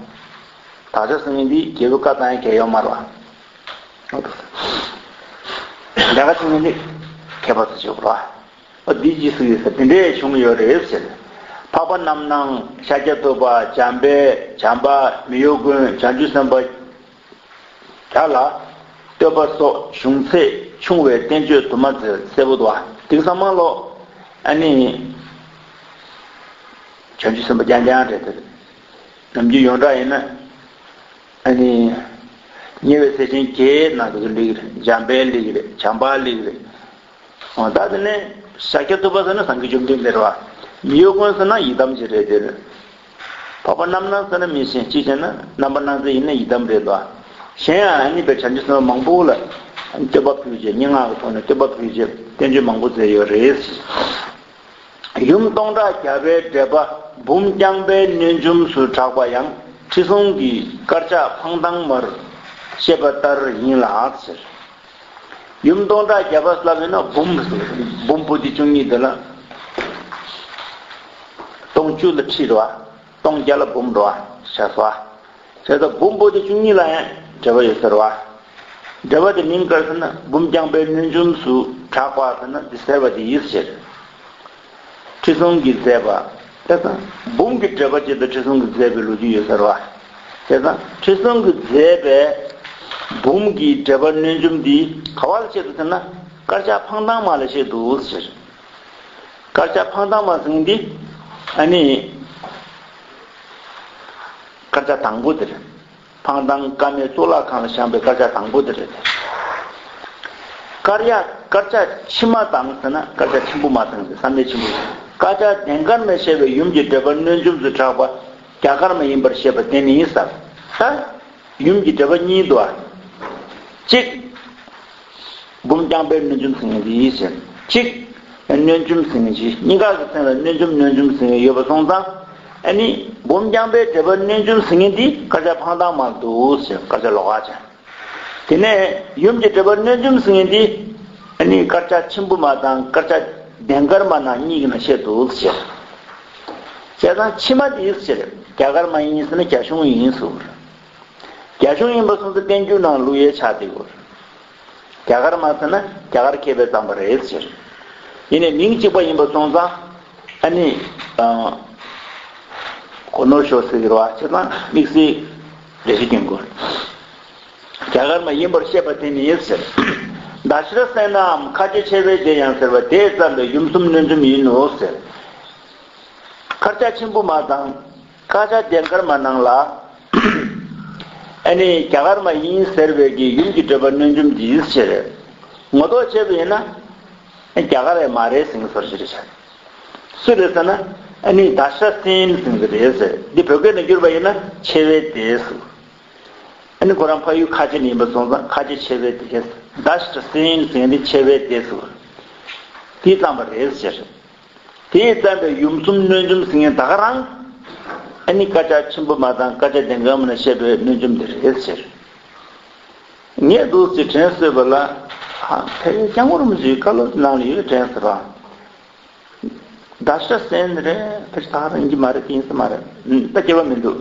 དག་ཆ་ཟེར་མཁན་འདི་རྒྱལ་པོའི་བཀའ་བཏང་ཡ་གལ་ཡོད་མ་རེད་བ། དག་ཆ་ཟེར་མཁན་འདི་མཁས་པ་ཚོ་བྱེད་དགོས་རེད་བ། འོ་འདི་ཅི་ཟེར་ཡོད་ས་དེ་འདྲས་བྱུང་ཡོད་རེད་ཟེར། འཕགས་པ་རྣམ་སྣང་ཤཱཀྱ་ཐུབ་པ་འཇམ་དཔལ་བྱམས་པ་མི་གཡོ་མགོན་བྱང་ཆུབ་སེམས་དཔའ། བརྒྱ་ལ་བསྟོད་པ་སོགས་བྱུང་ཚད་ཆུང་བའི་བསྟན་བཅོས་དུ་མ་ཟེར་གསལ་པོ་འདུག་ཨ། དེང་སང་མ་ལོ། ཨ་ནི། བྱང་ཆུབ་སེམས་དཔའ་རྐྱང་རྐྱང་རེད་དེ། ནམ་རྒྱུན་ཡོངས་གྲགས་ཡིན་ན། ཨ་ནི། ཉེ་བའི་ཚེ་ཆེན་བརྒྱད་ནང་དུ་སླེབས་ཀྱི་རེད། འཇམ་དཔལ་སླེབས་ཀྱི་རེད། བྱམས་པ་སླེབས་ཀྱི་རེད། འོ་ད་དེ་ནས་ཤཱཀྱ་ཐུབ་པ་ཟེར་ན་སངས་རྒྱས་བཅོམ་ལྡན་འདས་རེད་བ། མི་གཡོ་མགོན་ཟེར་ན་ཡི་དམ་ཅིག་རེད་དེ། འཕགས་པ་རྣམ་སྣང་ཟེར་ན་མི་ཤེས། གཅིག་བྱས་ན་རྣམ་པར་སྣང་མཛད་ཡིན་ན་ཡི་དམ་རེད་དོ། གཞན་ཡང་ཨ་ནི་པའི་བྱང་ཆུབ་སེམས་དཔའ་མང་པོ་ལ་བསྟོད་པ་ཕུལ་བྱས། སྙན་ངག་གི་ཐོག་ནས་བསྟོད་པ་ཕུལ་བྱས་བསྟན་བཅོས་མང་པོ་མཛད་ཡོད་རེད། ཡུམ་སྟོང་ཕྲག་བརྒྱ་པའི་འགྲེལ་པ། འབུམ་རྐྱང་པའི་གནོད་འཇོམས་སུ་གྲགས་པ་ཡང་ཁྲི་སྲོང་གི་དཀར་ཆག་འཕང་ཐང་མར་བཤད་པ་ལྟར་ཡིན་ལ་ཟེར། ཡུམ་སྟོང་ཕྲག་བརྒྱ་པ་ལབ་ཡིན་ན་འབུམ། འབུམ་པོ་ཏི་བཅུ་གཉིས་དེ་ལ་སྟོང་བཅུ་ལ་ཁྲི་རེད་བ། སྟོང་བརྒྱ་ལ་འབུམ་རེད་བ། བྱས་སོ། བྱས་ཙང་འབུམ་པོ་ཏི་བཅུ་གཉིས་ལ་ཡང་འགྲེལ་པ་ཡོད་ཟེར་བ། འགྲེལ་པ་དེ་མིང་ག་རེ་ཟེར་ན། འབུམ་རྐྱང་པའི་གནོད་འཇོམས་སུ་གྲགས་པ་ཟེར་ན་འདི་ཟེར་བ་དེ་ཡིན་ཟེར། ཁྲི་སྲོང་གིས་མཛད་པ། བྱས་ཙང་འབུམ་གྱི་འགྲེལ་པ་ཅིག་ཏུ་ཁྲི་སྲོང་གིས་མཛད་པའི་ལོ་རྒྱུས་ཡོད་ཟེར་བ། བྱས་ཙང་ཁྲི་སྲོང་གིས་མཛད་པའི་འབུམ་གྱི་འགྲེལ་པ་གནོད་འཇོམས་འདི་ག་བ་ལ་བཤད་འདུག་ཟེར་ན། དཀར་ཆག་འཕང་ཐང་མ་ལ་བཤད་འདུག་ཟེར། དཀར་ཆག་འཕང་ཐང་མ་ཟེར་མཁན་འདི་ཨ་ནི་དཀར་ཆག་དང་པོ་དེ་རེད། འཕང་ཐང་ཀ་མའི་གཙུག་ལག་ཁང་ལ་བཞེངས་པའི་དཀར་ཆག་དང་པོ་དེ་རེད། དཀར་ཡ། དཀར་ཆག་ཕྱི་མ་དང་ཟེར་ན་དཀར་ཆག་ཆེན་པོ་མ་དང་ཟེར། བསམ་ཡས་ཆེན་པོ། དཀར་ཆག་ལྡན་དཀར་མས་བཤད་པའི་ཡུམ་གྱི་འགྲེལ་པ་གནོད་འཇོམས་སུ་གྲགས་པ་རྒྱ་གར་མ་ཡིན་པར་བཤད་པ་དེ་ནི་ཟེར། ད་ཡུམ་གྱི་འགྲེལ་པ་གཉིས་འདུག་ཨ། གཅིག་འབུམ་རྐྱང་པའི་གནོད་འཇོམས་ཟེར་མཁན་འདི་ཟེར། གཅིག་གནོད་འཇོམས་ཟེར་མཁན་གྱི་གཉིས་ཀ་གི་མཚན་ལ་གནོད་འཇོམས་གནོད་འཇོམས་ཟེར་མཁན་ཡོད་པ་སོང་ཙང་། ཨ་ནི་འབུམ་རྐྱང་པའི་འགྲེལ་པ་གནོད་འཇོམས་ཟེར་མཁན་འདི་དཀར་ཆག་འཕང་ཐང་མར་འདུག་ཟེར། དཀར་ཆག་ལོགས་ཀ་ཅན། དེ་ནས་ཡུམ་གྱི་འགྲེལ་པ་གནོད་འཇོམས་ཟེར་མཁན་འདི་ཨ་ནི་དཀར་ཆག་ཆེན་པོ་མ་དང་དཀར་ཆག་ལྡན་དཀར་མ་ནང་གཉིས་ཀྱི་ནང་བཤད་འདུག་ཟེར། བྱས་ཙང་ཕྱི་མ་འདི་ཟེར། རྒྱ་གར་མ་ཡིན་ཟེར་ན་རྒྱ་གཞུང་ཡིན་ཟེར། རྒྱ་གཞུང་ཡིན་པ་སོང་ཙང་བསྟན་འགྱུར་ནང་ལུགས་ཡས་ཆགས་བསྡད་ཡོད། རྒྱ་གར་མ་ཟེར་ན་རྒྱ་གར་མཁས་པས་བརྩམས་པ་རེད་ཟེར། ཡིན་ནའི་མིང་གཅིག་པ་ཡིན་པ་སོང་ཙང་ཨ་ནི་ཨ་གོ་ནོར་ཤོར་ཟེར་གྱི་རེད་བ། བྱས་ཙང་དམིགས་བསལ་འགྲེལ་བཤད་སྐྱོན་དགོས། རྒྱ་གར་མ་ཡིན་པར་བཤད་པ་དེ་ནི་ཟེར། ད་ཤྲཱི་སེ་ནའམ་ཁ་ཆེ་ཆེ་བའི་སྡེ་ཡང་ཟེར་བ་དེས་བརྩམས་པའི་ཡུམ་གསུམ་གནོད་འཇོམས་ཡིན་ནོ་ཟེར། དཀར་ཆག་ཆེན་པོ་མ་དང་དཀར་ཆག་ལྡན་དཀར་མ་ནང་ལ་ཨ་ནི་རྒྱ་གར་མ་ཡིན་ཟེར་བའི་གི་ཡུམ་གྱི་འགྲེལ་པ་གནོད་འཇོམས་འདི་ཟེར། ངོ་ཐོག་བྱས་པ་ཡིན་ན་རྒྱ་གར་རེད་མ་རེད་ཟེར་མཁན་བཟོ་འདྲ་ཞིག་རེད་ཤག། སུ་རེད་ཟེར་ན་ཨ་ནི་ད་ཤྲཱི་སེན་ཟེར་མཁན་དེ་རེད་ཟེར། འདི་བོད་སྐད་ནང་བསྒྱུར་བ་ཡིན་ན་ཆེ་བའི་སྡེ་ཟེར། ཨ་ནི་ཁོ་རང་ཕ་ཡུལ་ཁ་ཆེ་ནས་ཡིན་པ་སོང་ཙང་ཁ་ཆེ་ཆེ་བའི་སྡེ་ཟེར། ད་ཤྲཱི་སེན་ཟེར་མཁན་དེ་ཆེ་བའི་སྡེ་ཟེར། དེས་བརྩམས་པ་རེད་ཟེར། དེས་བརྩམས་པའི་ཡུམ་གསུམ་གནོད་འཇོམས་ཟེར་མཁན་ད་ག་རང་ཨ་ནི་དཀར་ཆག་ཆེན་པོ་མ་དང་དཀར་ཆག་ལྡན་དཀར་མ་ནང་བཤད་པའི་གནོད་འཇོམས་དེ་རེད་ཟེར། ངས་འདུག་སེ་དྲན་གསོས་པ་ལ། ཨ། ཕ་གིའི་སྐྱབས་མགོན་རིན་པོ་ཆེའི་བཀའ་སློབ་ནང་ལ་ཡོད་དྲན་ཟེར་བ། ད་ཤྲཱི་སེན་རེད། ཕ་གི་ད་ག་རང་གི་མ་རེད། དེ་ཡིན་ས་མ་རེད། ད་སྐྱེ་བ་མི་འདུག།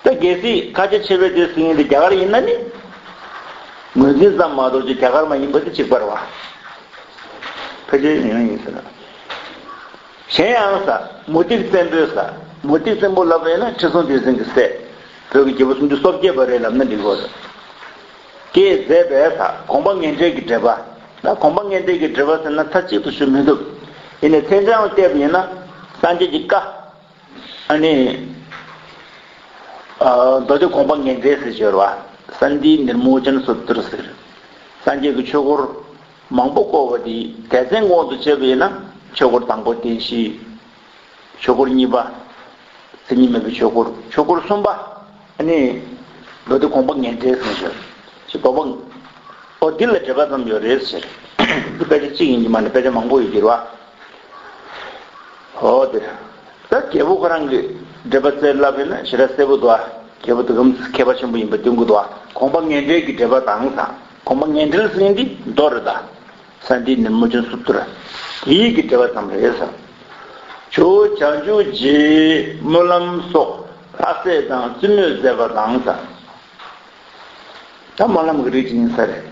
ད་གལ་སྲིད་ཁ་ཆེ་ཆེ་བའི་སྡེ་ཟེར་མཁན་དེ་རྒྱ་གར་ཡིན་ན་ནི། ངོས་འཛིན་ཙམ་མ་གཏོགས་ཀྱི་རྒྱ་གར་མ་ཡིན་པ་དེ་གཅིག་པ་རེད་བ། ཕལ་ཆེར་ཡིན་ཡིན་ཟེར་ན། གཞན་ཡང་ཟེར། མུ་སྟེགས་བཙན་པོས་ཟེར། མུ་སྟེགས་བཙན་པོ་ལབ་པ་ཡིན་ན་ཁྲི་སྲོང་ལྡེ་བཙན་གྱི་སྲས། བོད་ཀྱི་རྒྱལ་པོ་སུམ་ཅུ་སོ་བརྒྱད་པ་རེད་ལབ་ན་འགྲིག་གོ་ཟེར། ཀྱིས་མཛད་པའི་ཟེར། དགོངས་པ་ངེས་འགྲེལ་གྱི་འགྲེལ་པ། ད་དགོངས་པ་ངེས་འགྲེལ་གྱི་འགྲེལ་པ་ཟེར་ན་མཐའ་གཅིག་ཏུ་ཞུ་མི་ཐུབ། ཡིན་ནའི་མཚན་བྱང་བལྟས་པ་ཡིན་ན་སངས་རྒྱས་ཀྱི་བཀའ། ཨ་ནི། ཨ། མདོ་སྡེ་དགོངས་པ་ངེས་འགྲེལ་ཟེར་ཡོད་རེད་བ། སཱནྟི་ནིར་མོ་ཅན་སུ་ཏྲ་ཟེར། སངས་རྒྱས་ཀྱི་ཆོས་འཁོར་མང་པོ་བསྐོར་བ་དེ་སྡེ་ཚན་དགོངས་སུ་བྱས་པ་ཡིན་ན་ཆོས་འཁོར་དང་པོ་བསྟན་བཤིག། ཆོས་འཁོར་གཉིས་པ། མཚན་ཉིད་མེད་པའི་ཆོས་འཁོར། ཆོས་འཁོར་གསུམ་པ། ཨ་ནི། མདོ་སྡེ་དགོངས་པ་ངེས་འགྲེལ་ཟེར་ཞོར། ཞེས་དགོངས་པ། ཨོ་འདི་ལ་འགྲེལ་པ་ཙམ་ཡོད་རེད་ཟེར། འདི་དཔེ་ཆ་གཅིག་ཡིན་གྱི་མ་རེད། དཔེ་ཆ་མང་པོ་ཡོད་ཀྱི་རེད་བ། ཨོ་དེ། ད་རྒྱལ་པོ་ཁོ་རང་གི་འགྲེལ་པ་བཙལ་ལབ་ཡིན་ན་ཞེ་དྲག་གསལ་པོ་འདུག་ཨ། རྒྱལ་པོ་དེ་ག་མཁས་པ་ཆེན་པོ་ཡིན་པ་སྟོན་གྱི་འདུག་ཨ། དགོངས་པ་ངེས་འགྲེལ་གྱི་འགྲེལ་པ་དང་ཟེར། དགོངས་པ་ངེས་འགྲེལ་ཟེར་མཁན་འདི་མདོ་རེད་ད། སཱནྟི་ནིར་མོ་ཅན་སུ་ཏྲ། དེའི་གི་འགྲེལ་པ་ཙམ་རེད་ཟེར། ཇོ་བོ་བྱང་ཆུབ་རྗེའི་སྨོན་ལམ་སོགས་ལྷ་སྲས་དང་བཙུན་མོས་མཛད་པ་དང་ཟེར། ད་སྨོན་ལམ་གྱི་རིགས་ཅིག་ཡིན་ས་རེད།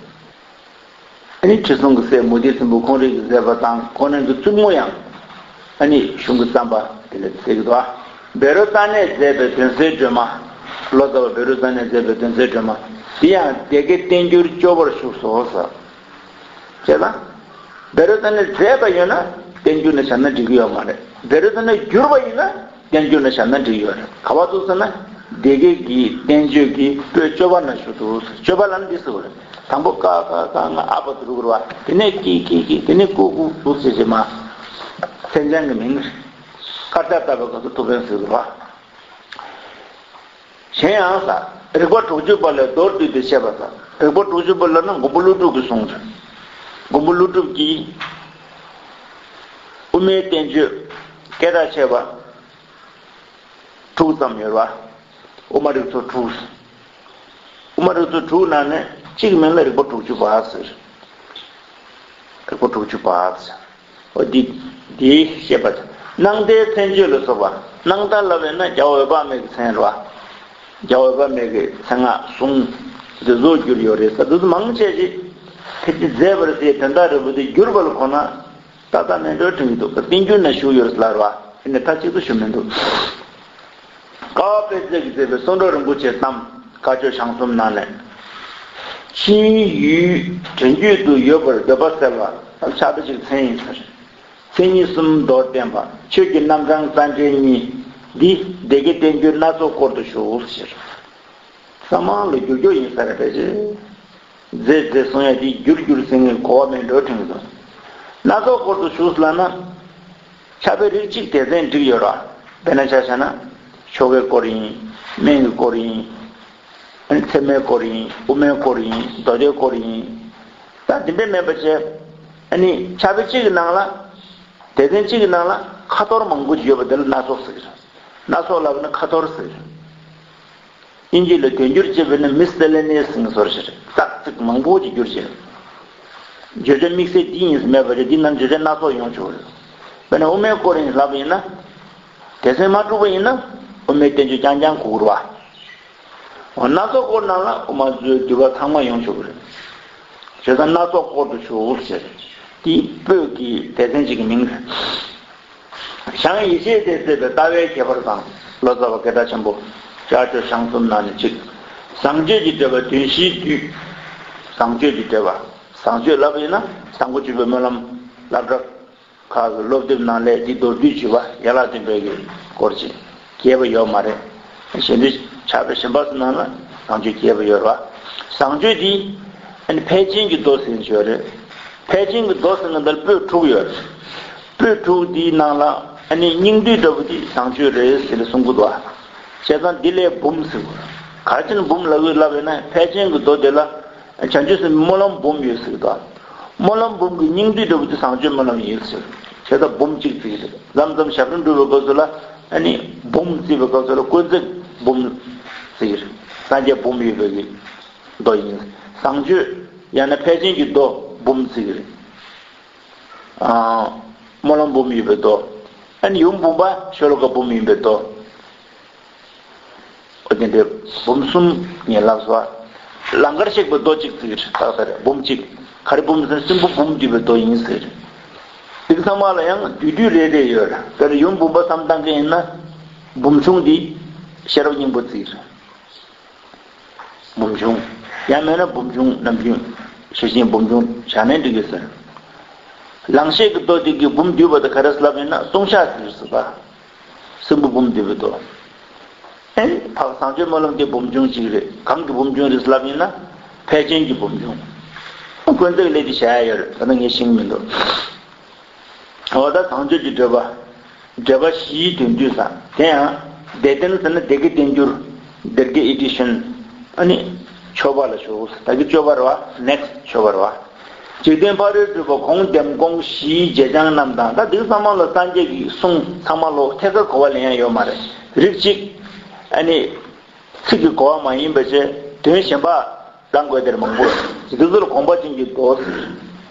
ཨ་ནི་ཁྲི་སྲོང་གི་སྲས་མུ་སྟེགས་བཙན་པོ་ཁོང་རང་གིས་མཛད་པ་དང་ཁོང་རང་གི་བཙུན་མོ་ཡང་ཨ་ནི་གཞུང་གི་བརྩམས་པ་དེ་ལ་མཛད་ཀྱི་འདུག་ཨ། བཻ་རོ་ཙ་ནས་མཛད་པའི་དོན་གསལ་སྒྲོན་མ། ལོ་ཙཱ་བ་བཻ་རོ་ཙ་ནས་མཛད་པའི་དོན་གསལ་སྒྲོན་མ། དེ་ཡང་སྡེ་དགེ་བསྟན་འགྱུར་སྐྱོ་བོར་བཞུགས་སོ་ཟེར། བྱས་ཙང་། བཻ་རོ་ཙ་ནས་མཛད་པ་ཡོད་ན་བསྟན་འགྱུར་ནས་བཞག་ན་འགྲིག་གི་ཡོད་མ་རེད། བཻ་རོ་ཙ་ནས་བསྒྱུར་བ་ཡིན་ན་བསྟན་འགྱུར་ནས་བཞག་ན་འགྲིག་གི་ཡོད་རེད། ག་བ་འདུག་ཟེར་ན་སྡེ་དགེ་གི་བསྟན་བཅོས་ཀྱི་པོད་སྐྱོ་བ་ན་བཞུགས་འདུག། སྐྱོ་བ་ལབ་ན་འདི་ཟེར་བ་རེད། དང་པོ་ཀ་ཁ་ག་ང་ཨ་བ་དུ་རུ་གུ་རུ་བ། དེ་ནས་ཀི་ཀི་ཀི། དེ་ནས་ཀུ་ཀུ་ཀུ་ཟེར་ཟེར་མ། མཚན་བྱང་གི་མིང་། དཀར་ཆག་བཏབ་པའི་སྐབས་སུ་ཐུབ་པའི་ཟེར་གི་རེད་བ། གཞན་ཡང་ས། རིགས་པ་དྲུག་ཅུ་པ་ལས་མདོར་བསྡུས་ཏེ་བཤད་པ་ས། རིགས་པ་དྲུག་ཅུ་པ་ལབ་ན་མགོན་པོ་ཀླུ་སྒྲུབ་ཀྱི་གསུང་རེད། མགོན་པོ་ཀླུ་སྒྲུབ་ཀྱིས་དབུ་མའི་བསྟན་བཅོས་སྐད་གྲགས་ཆེ་བ་དྲུག་ཙམ་ཡོད་པ། དབུ་མ་རིགས་ཚོགས་དྲུག་དབུ་མ་རིགས་ཚོགས་དྲུག་ནང་ནས་གཅིག་མིང་ལ་རིགས་པ་དྲུག་ཅུ་པ་ཟེར། རིགས་པ་དྲུག་ཅུ་པ་ཟེར། འོ་འདི། འདིའི་བཤད་པ། སྣང་མཐའི་མཚན་བརྗོད་ལ་སོགས་པ། སྣང་མཐའ་ལབ་པས་ན་རྒྱལ་བ་འོད་དཔག་མེད་ཀྱི་མཚན་རེད་པ། རྒྱལ་བ་འོད་དཔག་མེད་ཀྱི་མཚན་སྔགས་གསུང་། འདི་ཚོ་བསྒྱུར་ཡོད་རེད་ས། འདི་ཚོ་མང་ཆེ་ཞིག་ཕལ་ཆེར་མཛད་པར་ཟེར་དོན་དག་རེད་པོ་དེ་བསྒྱུར་བ་ལ་གོ་ན། ཏག་ཏག་མེད་འགྲོ་དྲན་གྱི་འདུག་བསྟན་འགྱུར་ན་བཞུགས་ཡོད་ལབ་ར། དེ་ནས་མཐའ་གཅིག་ཏུ་ཞུ་མི་འདུག་དཀའ་བ་དཔེ་མཛོད་ཀྱིས་མཛད་པའི་གསུང་རབ་རིན་པོ་ཆེའི་གཏམ། དཀའ་སྤྱོད་བྱང་གསུམ་ནང་ནས། ཕྱིའི་ཡུལ་དོན་བརྒྱུད་དུ་ཡོད་པར་འདོད་པ་སེལ་བ། ཕྱག་དཔེ་གཅིག་མཚན་ཡིན་ཟེར། མཚན་ཉིད་གསུམ་མདོར་བསྟན་པ། ཆོས་ཀྱི་རྣམ་གྲངས་རྩ་འགྲེལ་གཉིས། འདི་སྡེ་དགེ་བསྟན་འགྱུར་སྣ་ཚོགས་སྐོར་དུ་བཞུགས་ཟེར། ཚང་མ་ལ་བསྒྱུར་རྒྱུ་ཡིན་ས་རེད་པས་ཅི། མཛེས་མཛེས་གསུང་ཡ་དེ་བསྒྱུར་བསྒྱུར་ཟེར་ངས་གོ་བ་མེད་འགྲོ་དྲན་གྱི་འདུག་སྣ་ཚོགས་སྐོར་དུ་བཞུགས་ལབ་ན། ཕྱག་དཔེ་རིགས་གཅིག་སྡེ་ཚན་བསྒྲིགས་ཡོད་ར། དཔེར་ན་ཆ་བཞག་ན། ཆོ་གའི་སྐོར་ཡིན། སྨན་གྱི་སྐོར་ཡིན། ཨ་ནི་ཚད་མའི་སྐོར་ཡིན། དབུ་མའི་སྐོར་ཡིན། མདོ་སྡེའི་སྐོར་ཡིན། ད་དེ་འདྲ་མིན་པ་བྱས། ཨ་ནི་ཕྱག་དཔེ་གཅིག་གི་ནང་ལ། སྡེ་ཚན་གཅིག་གི་ནང་ལ་ཁ་ཐོར་མང་པོ་ཡོད་པ་དེ་ལ་སྣ་ཚོགས་ཟེར། སྣ་ཚོགས་ལབ་ན་ཁ་ཐོར་ཟེར། དབྱིན་ཇི་ལ་དོན་བསྒྱུར་བྱས་པ་ནི་མི་སི་ལེ་ནི་ཡ་སི་ཟེར་བཟོ་འདྲ་ཞིག་རེད། ཙག་ཙིག་མང་པོ་ཅིག་བསྒྱུར་བྱས། བརྗོད་བྱ་དམིགས་བསལ་འདི་ཡིན་ཟེར་མེད་པ་རེད། འདི་ནང་བརྗོད་བྱ་སྣ་ཚོགས་ཡོང་ཆོག་རེད། དཔེར་ན་དབུ་མའི་སྐོར་ཡིན་ལབ་པ་ཡིན་ན། སྡེ་ཚན་མ་དྲུག་པ་ཡིན་ན་དབུ་མའི་བསྟན་བཅོས་རྐྱང་རྐྱང་གོ་དགོས་རེད་པ། འོ་སྣ་ཚོགས་སྐོར་ནང་ལ་དབུ་མ་འཛུལ་བསྡུས་པ་ཚང་མ་ཡོང་ཆོག་གི་རེད། བྱས་ཙང་སྣ་ཚོགས་སྐོར་དུ་བཞུགས་ཟེར། འདི་པོད་ཀྱི་སྡེ་ཚན་གཅིག་གི་མིང་རེད། བྱང་ཡེ་ཤེས་དེ་མཛད་པའི་ལྟ་བའི་ཁྱད་པར་དང་། ལོ་ཙཱ་བ་སྐད་གྲགས་ཆེན་པོ་ཤཱཀྱ་བྱང་སེམས་ནང་ནས་གཅིག་བཟང་སྤྱོད་ཀྱི་བགྲོད་པ་དོན་བཞིའི་བསྡུས། བཟང་སྤྱོད་ཀྱི་བགྲོད་པ། བཟང་སྤྱོད་ལབ་པ་ཡིན་ན་དང་པོ་བརྒྱུད་པའི་སྨོན་ལམ་སློབ་གྲྭ་ཁག་གི་སློབ་དེབ་ནང་ལས་འདི་མདོར་བསྡུས་བརྗོད་པ་ཡན་ལག་བདུན་པའི་གི་སྐོར་ཅིག་རྒྱས་པ་ཡོད་མ་རེད། གཞན་དུ་ཕྱག་དཔེ་གཞན་པ་ཚོ་ནང་ལ་བཟང་སྤྱོད་རྒྱས་པ་ཡོད་རེད་པ། བཟང་སྤྱོད་འདི་ཨ་ནི་ཕལ་ཆེན་གྱི་མདོ་ཟེར་གྱི་ཡོད་རེད། ཕལ་ཆེན་གྱི་མདོ་ཟེར་ན་འདིར་པོད་དྲུག་ཡོད་རེད། པོད་དྲུག་འདིའི་ནང་ལ་ཨ་ནི་སྙིང་བསྡུས་འདྲ་པོ་འདི་བཟང་སྤྱོད་རེད་ཟེར་ནས་གསུང་གི་འདུག་ཨ། བྱས་ཙང་འདི་ལས་འབུམ་ཟེར་དགོས། ག་རེ་བྱས་ནས་འབུམ་ལབ་ཡོད་ལབ་ཡོད་ན་ཕལ་ཆེན་གྱི་མདོ་འདི་ལ་བྱང་ཆུབ་སེམས་དཔའི་སྨོན་ལམ་འབུམ་ཡོད་ཟེར་གི་འདུག་སྨོན་ལམ་འབུམ་གྱི་སྙིང་བསྡུས་འདྲ་པོ་འདི་བཟང་སྤྱོད་སྨོན་ལམ་ཡིན་ཟེར། བྱས་ཙང་འབུམ་གཅིག་བརྩི་གི་རེད། མཚམས་མཚམས་ཞབས་བྲོ་འགྲུབ་པའི་སྐབས་སུ་ལ་ཨ་ནི་འབུམ་བརྩི་བའི་སྐབས་སུ་ལ་དཀོན་བརྩེགས་འབུམ་བརྩི་གི་རེད། སངས་རྒྱས་འབུམ་ཡོད་པའི་གི་མདོ་ཡིན། བཟང་སྤྱོད་ཡང་ན་ཕལ་ཆེན་གྱི་མདོ་འབུམ་བརྩི་གི་རེད། ཨ། སྨོན་ལམ་འབུམ་ཡོད་པའི་མདོ། ཨ་ནི་ཡུམ་འབུམ་པ་ཤོ་ལོ་ཀ་འབུམ་ཡིན་པའི་མདོ། འོ་དེ་འདྲའི་འབུམ་གསུམ་ངས་ལབ་སོང་། ལང་ཀར་གཤེགས་པའི་མདོ་གཅིག་བརྩི་གི་རེད། ཏག་ཏག་རེད། འབུམ་གཅིག་ག་རེ་འབུམ་ཟེར་ན་སྲིན་པོ་འབུམ་འདུས་པའི་མདོ་ཡིན་ཟེར། འདི་ཚང་མ་ལ་ཡང་བསྡུས་བསྡུས་རེ་རེ་ཡོད་རེད། དཔེར་ན་ཡུམ་འབུམ་པ་བསམ་བཏང་མཁན་ཡིན་ན། འབུམ་ཆུང་འདི་ཤེས་རབ་སྙིང་པོ་བརྩི་གི་རེད། འབུམ་ཆུང་། ཡང་མིན་ན་འབུམ་ཆུང་ནམ་རྒྱུན་ཞེས་བཞིན་འབུམ་ཆུང་བྱ་མིན་འགྲིག་གི་ཟེར། ལང་གཤེགས་ཀྱི་མདོ་དེ་གི་འབུམ་བསྡུས་པ་དེ་ག་རེ་ལབ་ཡིན་ན་ལྟུང་བཤགས་ཟེར་ཟེར་བ། སྲིན་པོ་འབུམ་བསྡུས་པའི་མདོ། ཨེ། འཕགས་བཟང་སྤྱོད་སྨོན་ལམ་དེ་འབུམ་ཆུང་གཅིག་རེད། གང་གི་འབུམ་ཆུང་རེད་ལབ་ཡིན་ན། ཕལ་ཆེན་གྱི་འབུམ་ཆུང་། དཀོན་བརྩེགས་ལས་དེ་བྱ་ཡ་ཡོད་རེད། ད་ནི་ངས་ཤེས་ཀྱི་མི་འདུག་འོ་ད་བཟང་སྤྱོད་ཀྱི་བགྲོད་པ། བགྲོད་པ་བཞིའི་དོན་བསྡུས་ས། དེ་ཡང་སྡེ་བསྟན་ཟེར་ན་སྡེ་དགེ་བསྟན་འགྱུར། སྡེ་དགེ་ཨེ་ཌི་ཤན། ཨ་ནི་མཆོད་པ་ལ་ཞུགས། ད་གི་མཆོད་པ་རེད་པ། ནེག་སི་ཊི་མཆོད་པ་རེད་པ། འཇིག་རྟེན་ཕ་རོལ་སྒྲུབ་པ་གོང་འདེམས་གོང་བཞིའི་བྱེད་བྱང་རྣམས་དང་། ད་འདི་ཚང་མ་ལ་སངས་རྒྱས་ཀྱི་གསུང་ཚང་མ་ལོ་ཐད་ཀར་གོ་བ་ལེན་ཡ་ཡོད་མ་རེད། རིགས་གཅིག་ཨ་ནི་ཚིག་གི་གོ་བ་མ་ཡིན་པ་བྱས་དོན་གཞན་པ། གདམ་དགོས་དེར་མང་པོ། འདི་ཚོ་ལ་དགོངས་པ་ཅན་གྱི་མདོ།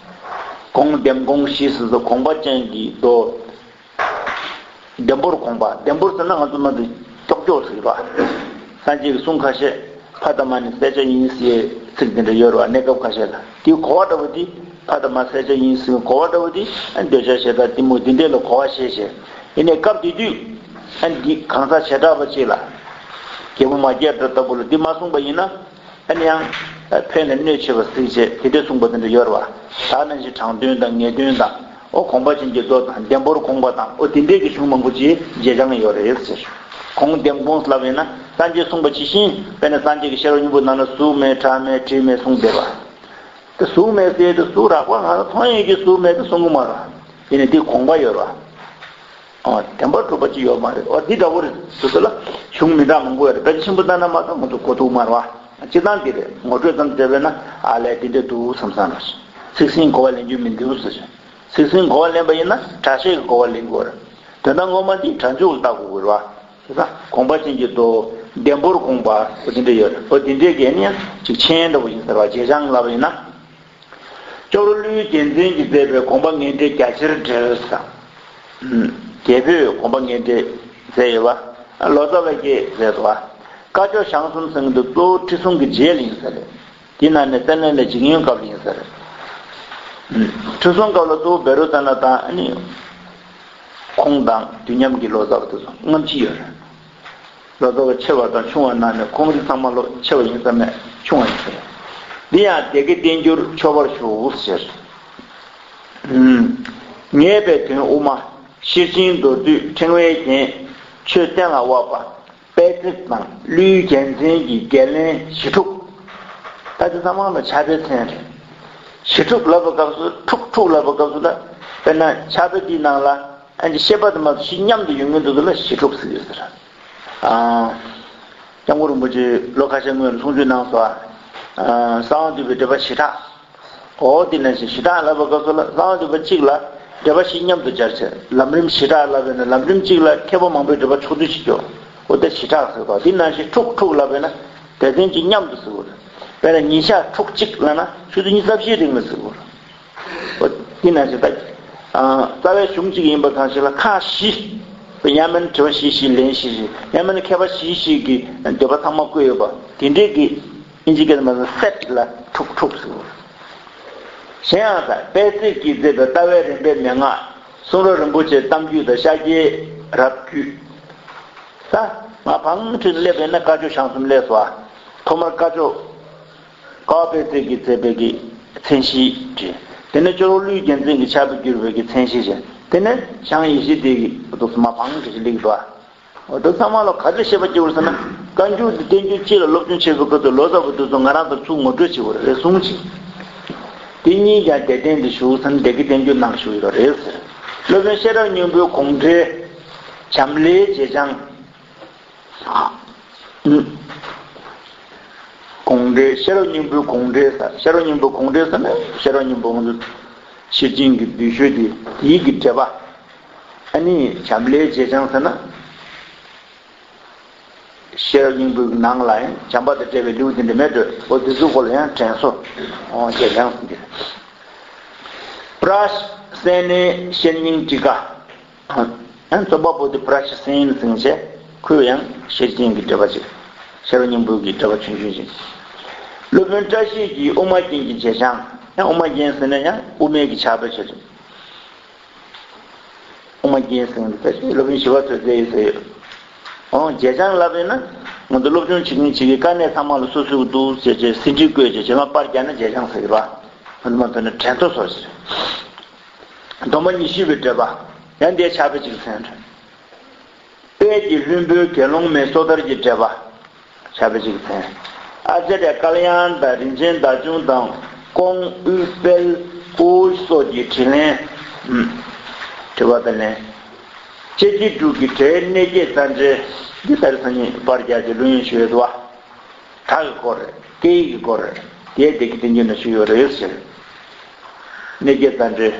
གོང་འདེམས་གོང་བཞི་ཟེར་ཚོ་དགོངས་པ་ཅན་གྱི་མདོ། ལྡེམ་པོར་དགོངས་པ། ལྡེམ་པོར་ཟེར་ན་ང་ཚོ་མ་འདི་ཀྱོག་ཀྱོག་ཟེར་བ། སངས་རྒྱས་ཀྱི་གསུང་ཁ་ཤས་ཕ་དང་མ་ནི་གསལ་ཆ་ཡིན་ཟེར་ཚིག་འདི་འདྲ་ཡོད་རེད་པ། གནས་སྐབས་ཁ་ཤས་ལ་དེའི་གོ་བ་འདྲ་བོ་འདི་ཕ་དང་མ་གསལ་ཆ་ཡིན་ཟེར་གོ་བ་འདྲ་བོ་འདི་ཨ་འདོད་ཆགས་ཞེ་སྡང་གཏི་མུག་འདི་འདྲས་ལ་གོ་བ་ཤེས་ཤེས། ཡིན་ནའི་སྐབས་དེ་དུས་ཨ་འདི་གང་ཟག་བྱེ་བྲག་པ་གཅིག་ལ་རྒྱལ་པོ་མ་སྐྱེས་དགྲ་ལྟ་བུ་ལ་འདི་མ་གསུངས་པ་ཡིན་ན། ཨ་ནི་ཡང་། ཕན་ལ་གནོད་ཆེ་བ་གཟིགས་བྱས་དེ་འདྲས་གསུངས་པ་དེ་འདྲ་ཡོད་རེད་པ། ད་ནང་བཞིན་དྲང་དོན་དང་ངེས་དོན་དང་། ཨོ་དགོངས་པ་ཅན་གྱི་མདོ་དང་ལྡེམ་པོར་དགོངས་པ་དང་། ཨོ་དེ་འདྲས་ཀྱི་གཞུང་མང་པོ་ཅིག་བྱེད་བྱང་ཡོད་རེད་ཟེར། གོང་འདེམས་གོང་ལབ་ཡིན་ན་སངས་རྒྱས་གསུངས་པ་ཇི་བཞིན་དཔེར་ན་སངས་རྒྱས་ཀྱི་ཤེས་རབ་སྙིང་པོ་ནང་ན་གཟུགས་མེད་སྒྲ་མེད་དྲི་མེད་གསུངས་བསྡད་པ། དེ་གཟུགས་མེད་ཟེར་དེ་གཟུགས་རགས་པ་ང་ཚོ་མཐོང་ཡས་ཀྱི་གཟུགས་མེད་དེ་གསུང་གི་མ་རེད། ཡིན་ནའི་དེ་དགོངས་པ་ཡོད་རེད་པ། ཨོ། བདེན་པར་གྲུབ་པ་ཅིག་ཡོད་མ་རེད། ཨོ། འདི་འདྲ་བོ་རེད། དེ་ཚོ་ལ་གཞུང་མི་འདྲ་མང་པོ་ཡོད་རེད། ཕལ་ཆེར་ཆེན་པོ་ལྟ་ན་མ་གཏོགས་ང་ཚོ་གོ་ཐུབ་མ་རེད་བ། སྤྱིར་བཏང་འདི་རེད། ངོ་སྤྲོད་ཙམ་བྱས་པས་ན་ཨ་ལས་འདི་འདྲ་འདུག་བསམ་བསམ་རོགས། ཚིག་ཟིན་གོ་བ་ལེན་རྒྱུ་མི་འདུག་ཟེར། ཚིག་ཟིན་གོ་བ་ལེན་པ་ཡིན་ན་སྒྲ་བཤད་ཀྱི་གོ་བ་ལེན་དགོས་རེད། དོན་དག་ངོ་མ་འདི་སྒྲ་འཇུག་ལ་བལྟ་དགོས་རེད་བ། དེ་དག་དགོངས་པ་ཅན་གྱི་མདོ། ལྡེམ་པོར་དགོངས་པ། འོ་དེ་འདྲ་ཡོད་རེད། འོ་དེ་འདྲའི་གན་ཡང་ཅིག་མཆན་འདྲ་བོ་ཡིན་ཟེར་བ། བྱེད་བྱང་ལབ་པ་ཡིན་ན། ཅོག་རོ་ཀླུའི་རྒྱལ་མཚན་གྱིས་མཛད་པའི་དགོངས་པ་ངེས་འགྲེལ་རྒྱ་ཆེར་འགྲེལ་ཟེར། རྒྱལ་པོས་དགོངས་པ་ངེས་འགྲེལ་མཛད་ཡོད་པ། ལོ་ཙཱ་བས་ཀྱིས་མཛད་འདུག་པ། བཀའ་ཆོས་བྱང་གསུམ་ཟེར་གྱི་འདུག། གཙོ་བོ་ཁྲི་སྲོང་གི་རྗེས་ལ་ཡིན་ས་རེད། དེ་ནང་ནས་དཔལ་ལྡན་ལ་འཇིགས་ཡོན་སྐབས་ལ་ཡིན་ས་རེད། ཁྲི་སྲོང་སྐབས་ལ་གཙོ་བོ་བཻ་རོ་ཙ་ན་དང་ཨ་ནི། ཁོང་དང་དུས་མཉམ་གྱི་ལོ་ཙཱ་བ་དེ་ཚོ་སྔ་ཕྱི་ཡོད་རེད། ལོ་ཙཱ་བ་ཆེ་བ་དང་ཆུང་བ་ནང་ནས་ཁོང་རིགས་ཚང་མ་ལོ་ཆེ་བ་ཡིན་ས་མེད། ཆུང་བ་ཡིན་ས་རེད། འདི་ཡང་སྡེ་དགེ་བསྟན་འགྱུར་ཆོས་པར་ཞུ་ཟེར། ངེས་པའི་དོན་དབུ་མ། ཤེར་ཕྱིན་མདོར་བསྡུས་ཕྲེང་བའི་རྒྱན། ཆོས་གཏན་ལ་དབབ་པ། དཔལ་བརྩེགས་དང་ཀླུའི་རྒྱལ་མཚན་གྱི་རྒྱན་ལེན་བཞི་དྲུག། ད་དེ་ཚང་མ་ལ་ཕྱག་དཔེའི་མཚན་རེད། བཞི་དྲུག་ལབ་པའི་སྐབས་སུ་དྲུག་དྲུག་ལབ་པའི་སྐབས་སུ་ད། དཔེར་ན་ཕྱག་དཔེ་འདིའི་ནང་ལ་ཨ་ནི་བཤད་པ་དེ་མ་གཏོགས་བཞི་མཉམ་དུ་ཡོང་གི་འདུག་ལ་བཞི་དྲུག་ཟེར་གྱི་ཡོད་ཟེར། ཨ། སྐྱབས་མགོན་རིན་པོ་ཆེས་ལོ་ཁ་ཤས་སྔོན་ལ་གསུང་ཆོས་གནང་སོང་། ཨ། གསང་བ་འདུས་པའི་འགྲེལ་པ་བཞི་སྦྲགས། འོ་དེ་ནང་བཞིན་བཞི་སྦྲགས་ལབ་པའི་སྐབས་སུ་ལ་གསང་བ་འདུས་པ་གཅིག་ལ་འགྲེལ་པ་བཞི་མཉམ་དུ་སྦྱར་བྱས། ལམ་རིམ་བཞི་སྦྲགས་ལབ་པས་ན་ལམ་རིམ་གཅིག་ལ་མཁས་པ་མང་པོའི་འགྲེལ་པ་ཕྱོགས་བསྡུས་བྱེད་རྒྱུ། འོ་དེ་བཞི་སྦྲགས་ཟེར་བ། དེ་ནང་བཞིན་དྲུག་དྲུག་ལབ་པས་ན་སྡེ་ཚན་གཅིག་མཉམ་དུ་ཟེར་བ་རེད། དཔེར་ན་ཉིན་ཞག་ཕྲུགས་གཅིག་ལབ་ན་ཆུ་ཚོད་ཉི་ཤུ་རྩ་བཞིའི་རིང་ལ་ཟེར་བ་རེད། འོ་དེ་ནང་བཞིན་ད། ཨ། རྩ་བའི་གཞུང་གཅིག་ཡིན་པ་གང་ཞིག་ལ་ཁག་བཞི། ཡང་མིན་དྲི་བ་བཞི་བཞི་ལན་བཞི་བཞི། ཡང་མིན་མཁས་པ་བཞི་བཞི་གི་འདོད་པ་ཚང་མ་བཀོད་ཡོད་པ་དེ་འདྲའི་གི། ཨིན་ཇི་སྐད་ནང་སེཊ་ལ་དྲུག་དྲུག་ཟེར། གཞན་ཡང་ད་དཔལ་བརྩེགས་ཀྱིས་མཛད་པའི་ལྟ་བའི་རིམ་པའི་མན་ངག། གསུང་རབ་རིན་པོ་ཆེའི་གཏམ་རྒྱུད་དང་ཤཱཀྱའི་རབ་རྒྱུད། ད་ང་བང་ཁྲོད་སླེབས་པས་ན་བཀའ་ཆོས་བྱང་གསུམ་སླེབས་སོ། ཐོག་མར་བཀའ་ཆོས། ཀ་བ་དཔལ་བརྩེགས་ཀྱིས་མཛད་པའི་གི་མཚན་གཞི་བྲིས། དེ་ནས་ཅོག་རོ་ཀླུའི་རྒྱལ་མཚན་གྱི་ཕྱག་དཔེ་བསྒྱུར་བའི་གི་མཚན་གཞི་བྱས། དེ་ནས་བྱང་ཡེ་ཤེས་སྡེ་གི་འདུག་སེ་མ་བང་ཁྲོད་ཅིག་སླེབས་འདུག། འོ་དེ་ཚང་མ་ལ་ག་ཚོད་བཤད་པ་སྐྱེ་བར་ཟེར་ན། བཀའ་འགྱུར་འདི་བསྟན་འགྱུར་སྤྱི་ལ་སློབ་སྦྱོང་བྱེད་པའི་སྐབས་སུ་ལོ་ཙཱ་བ་དེ་ཚོ་ང་རང་ཚོར་ཚུར་ངོ་སྤྲོད་བྱེད་དགོས་རེད་གསུངས་ཤིང་། དེ་གཉིས་ཀྱང་དད་ལྡན་དུ་བཞུགས་ཟེར་ན་སྡེ་དགེ་བསྟན་འགྱུར་ནང་བཞུགས་ཡོད་རེད་ཟེར། སློབ་དཔོན་ཤེས་རབ་སྙིང་པོའི་དགོངས་འགྲེལ། འཇམ་ལྷའི་རྗེས་བྱང་། དགོངས་འགྲེལ། ཤེས་རབ་སྙིང་པོའི་དགོངས་འགྲེལ་ཟེར། ཤེས་རབ་སྙིང་པོའི་དགོངས་འགྲེལ་ཟེར་ན་ཤེས་རབ་སྙིང་པོ་ང་ཚོ་ཤེར་ཕྱིན་གྱི་བསྡུས་ཤོས་དེ། དེའི་གི་འགྲེལ་པ། ཨ་ནི་འཇམ་ལྷའི་རྗེས་བྱང་ཟེར་ན། ཤེས་རབ་སྙིང་པོའི་ནང་ལ་ཡང་བྱམས་པ་དང་འབྲེལ་བའི་ལེའུ་དེ་འདྲ་མེད་འགྲོ། འོ་དེ་ཚོའི་སྐོར་ལ་ཡང་དྲན་གསོ། འོ་རྗེས་བྱང་ཟེར་གྱི་རེད། པྲ་སེ་ནའི་ཤེར་སྙིང་ཊཱི་ཀ། ཡང་རྩོམ་པ་པོ་དེ་པྲ་ཤི་སེན་ཟེར་བྱས། ཁོས་ཡང་ཤེར་ཕྱིན་གྱི་འགྲེལ་པ་ཅིག། ཤེས་རབ་སྙིང་པོ་གི་འགྲེལ་པ་ཆུང་ཆུང་ཅིག། སློབ་དཔོན་བཀྲ་ཤིས་ཀྱིས་དབུ་མ་རྒྱན་གྱི་རྗེས་བྱང་། ཡང་དབུ་མ་རྒྱན་ཟེར་ན་ཡང་དབུ་མའི་གི་ཕྱག་དཔེ་ཆེ་ཆུང་། དབུ་མ་རྒྱན་ཟེར་ན་བཀྲ་ཤིས་སློབ་དཔོན་ཞི་བ་འཚོས་མཛད་ཡོད་ཟེར་ཡོད། འོ་རྗེས་བྱང་ལབ་པས་ན། ང་ཚོ་སློབ་སྦྱོང་བྱེད་མཁན་བྱེད་མཁན་དཀའ་གནད་ཚང་མ་ལ་སོ་སོའི་འདུག་ཟེར་བྱས་ཟིན་བྲིས་བཀོད་བྱས་རྗེས་མ་པར་རྒྱག་ན་རྗེས་བྱང་ཟེར་གྱི་རེད་བ། ཧོན་མ་ཐོན་ན་དྲན་ཐོ་སོ་ཟེར། སྡོམ་པ་ཉི་ཤུ་པའི་འགྲེལ་པ། ཡང་འདིའི་ཕྱག་དཔེ་གཅིག་མཚན། དཔལ་གྱི་ལྷུན་པོའི་དགེ་སློང་མའི་སོ་ཐར་གྱི་འགྲེལ་པ། ཕྱག་དཔེ་གཅིག་མཚན། ཨ་ཙརྱ་ཀཱལ་ཡཱན་དང་རིན་ཆེན་བདག་ཆུང་དང་ཀོང་ཨུད་དཔལ་ཨོ་སོགས་ཀྱི་དྲིས་ལན། དྲི་བ་དང་ལན། དཔྱད་ཀྱི་དྲུག་གི་གྲས་གནས་བརྒྱད་རྩ་འགྲེལ། འདི་ལྟར་སང་ཉིན་པར་རྒྱག་གི་ལྷུན་ཡོན་ཞུ་ཡོད་དོ། གྲགས་ཀྱི་སྐོར་རེད། སྐད་ཡིག་གི་སྐོར་རེད། དེའི་སྡེ་དགེ་བསྟན་འགྱུར་ན་ཞུ་ཡོད་རེད་ཟེར། གནས་བརྒྱད་རྩ་འགྲེལ།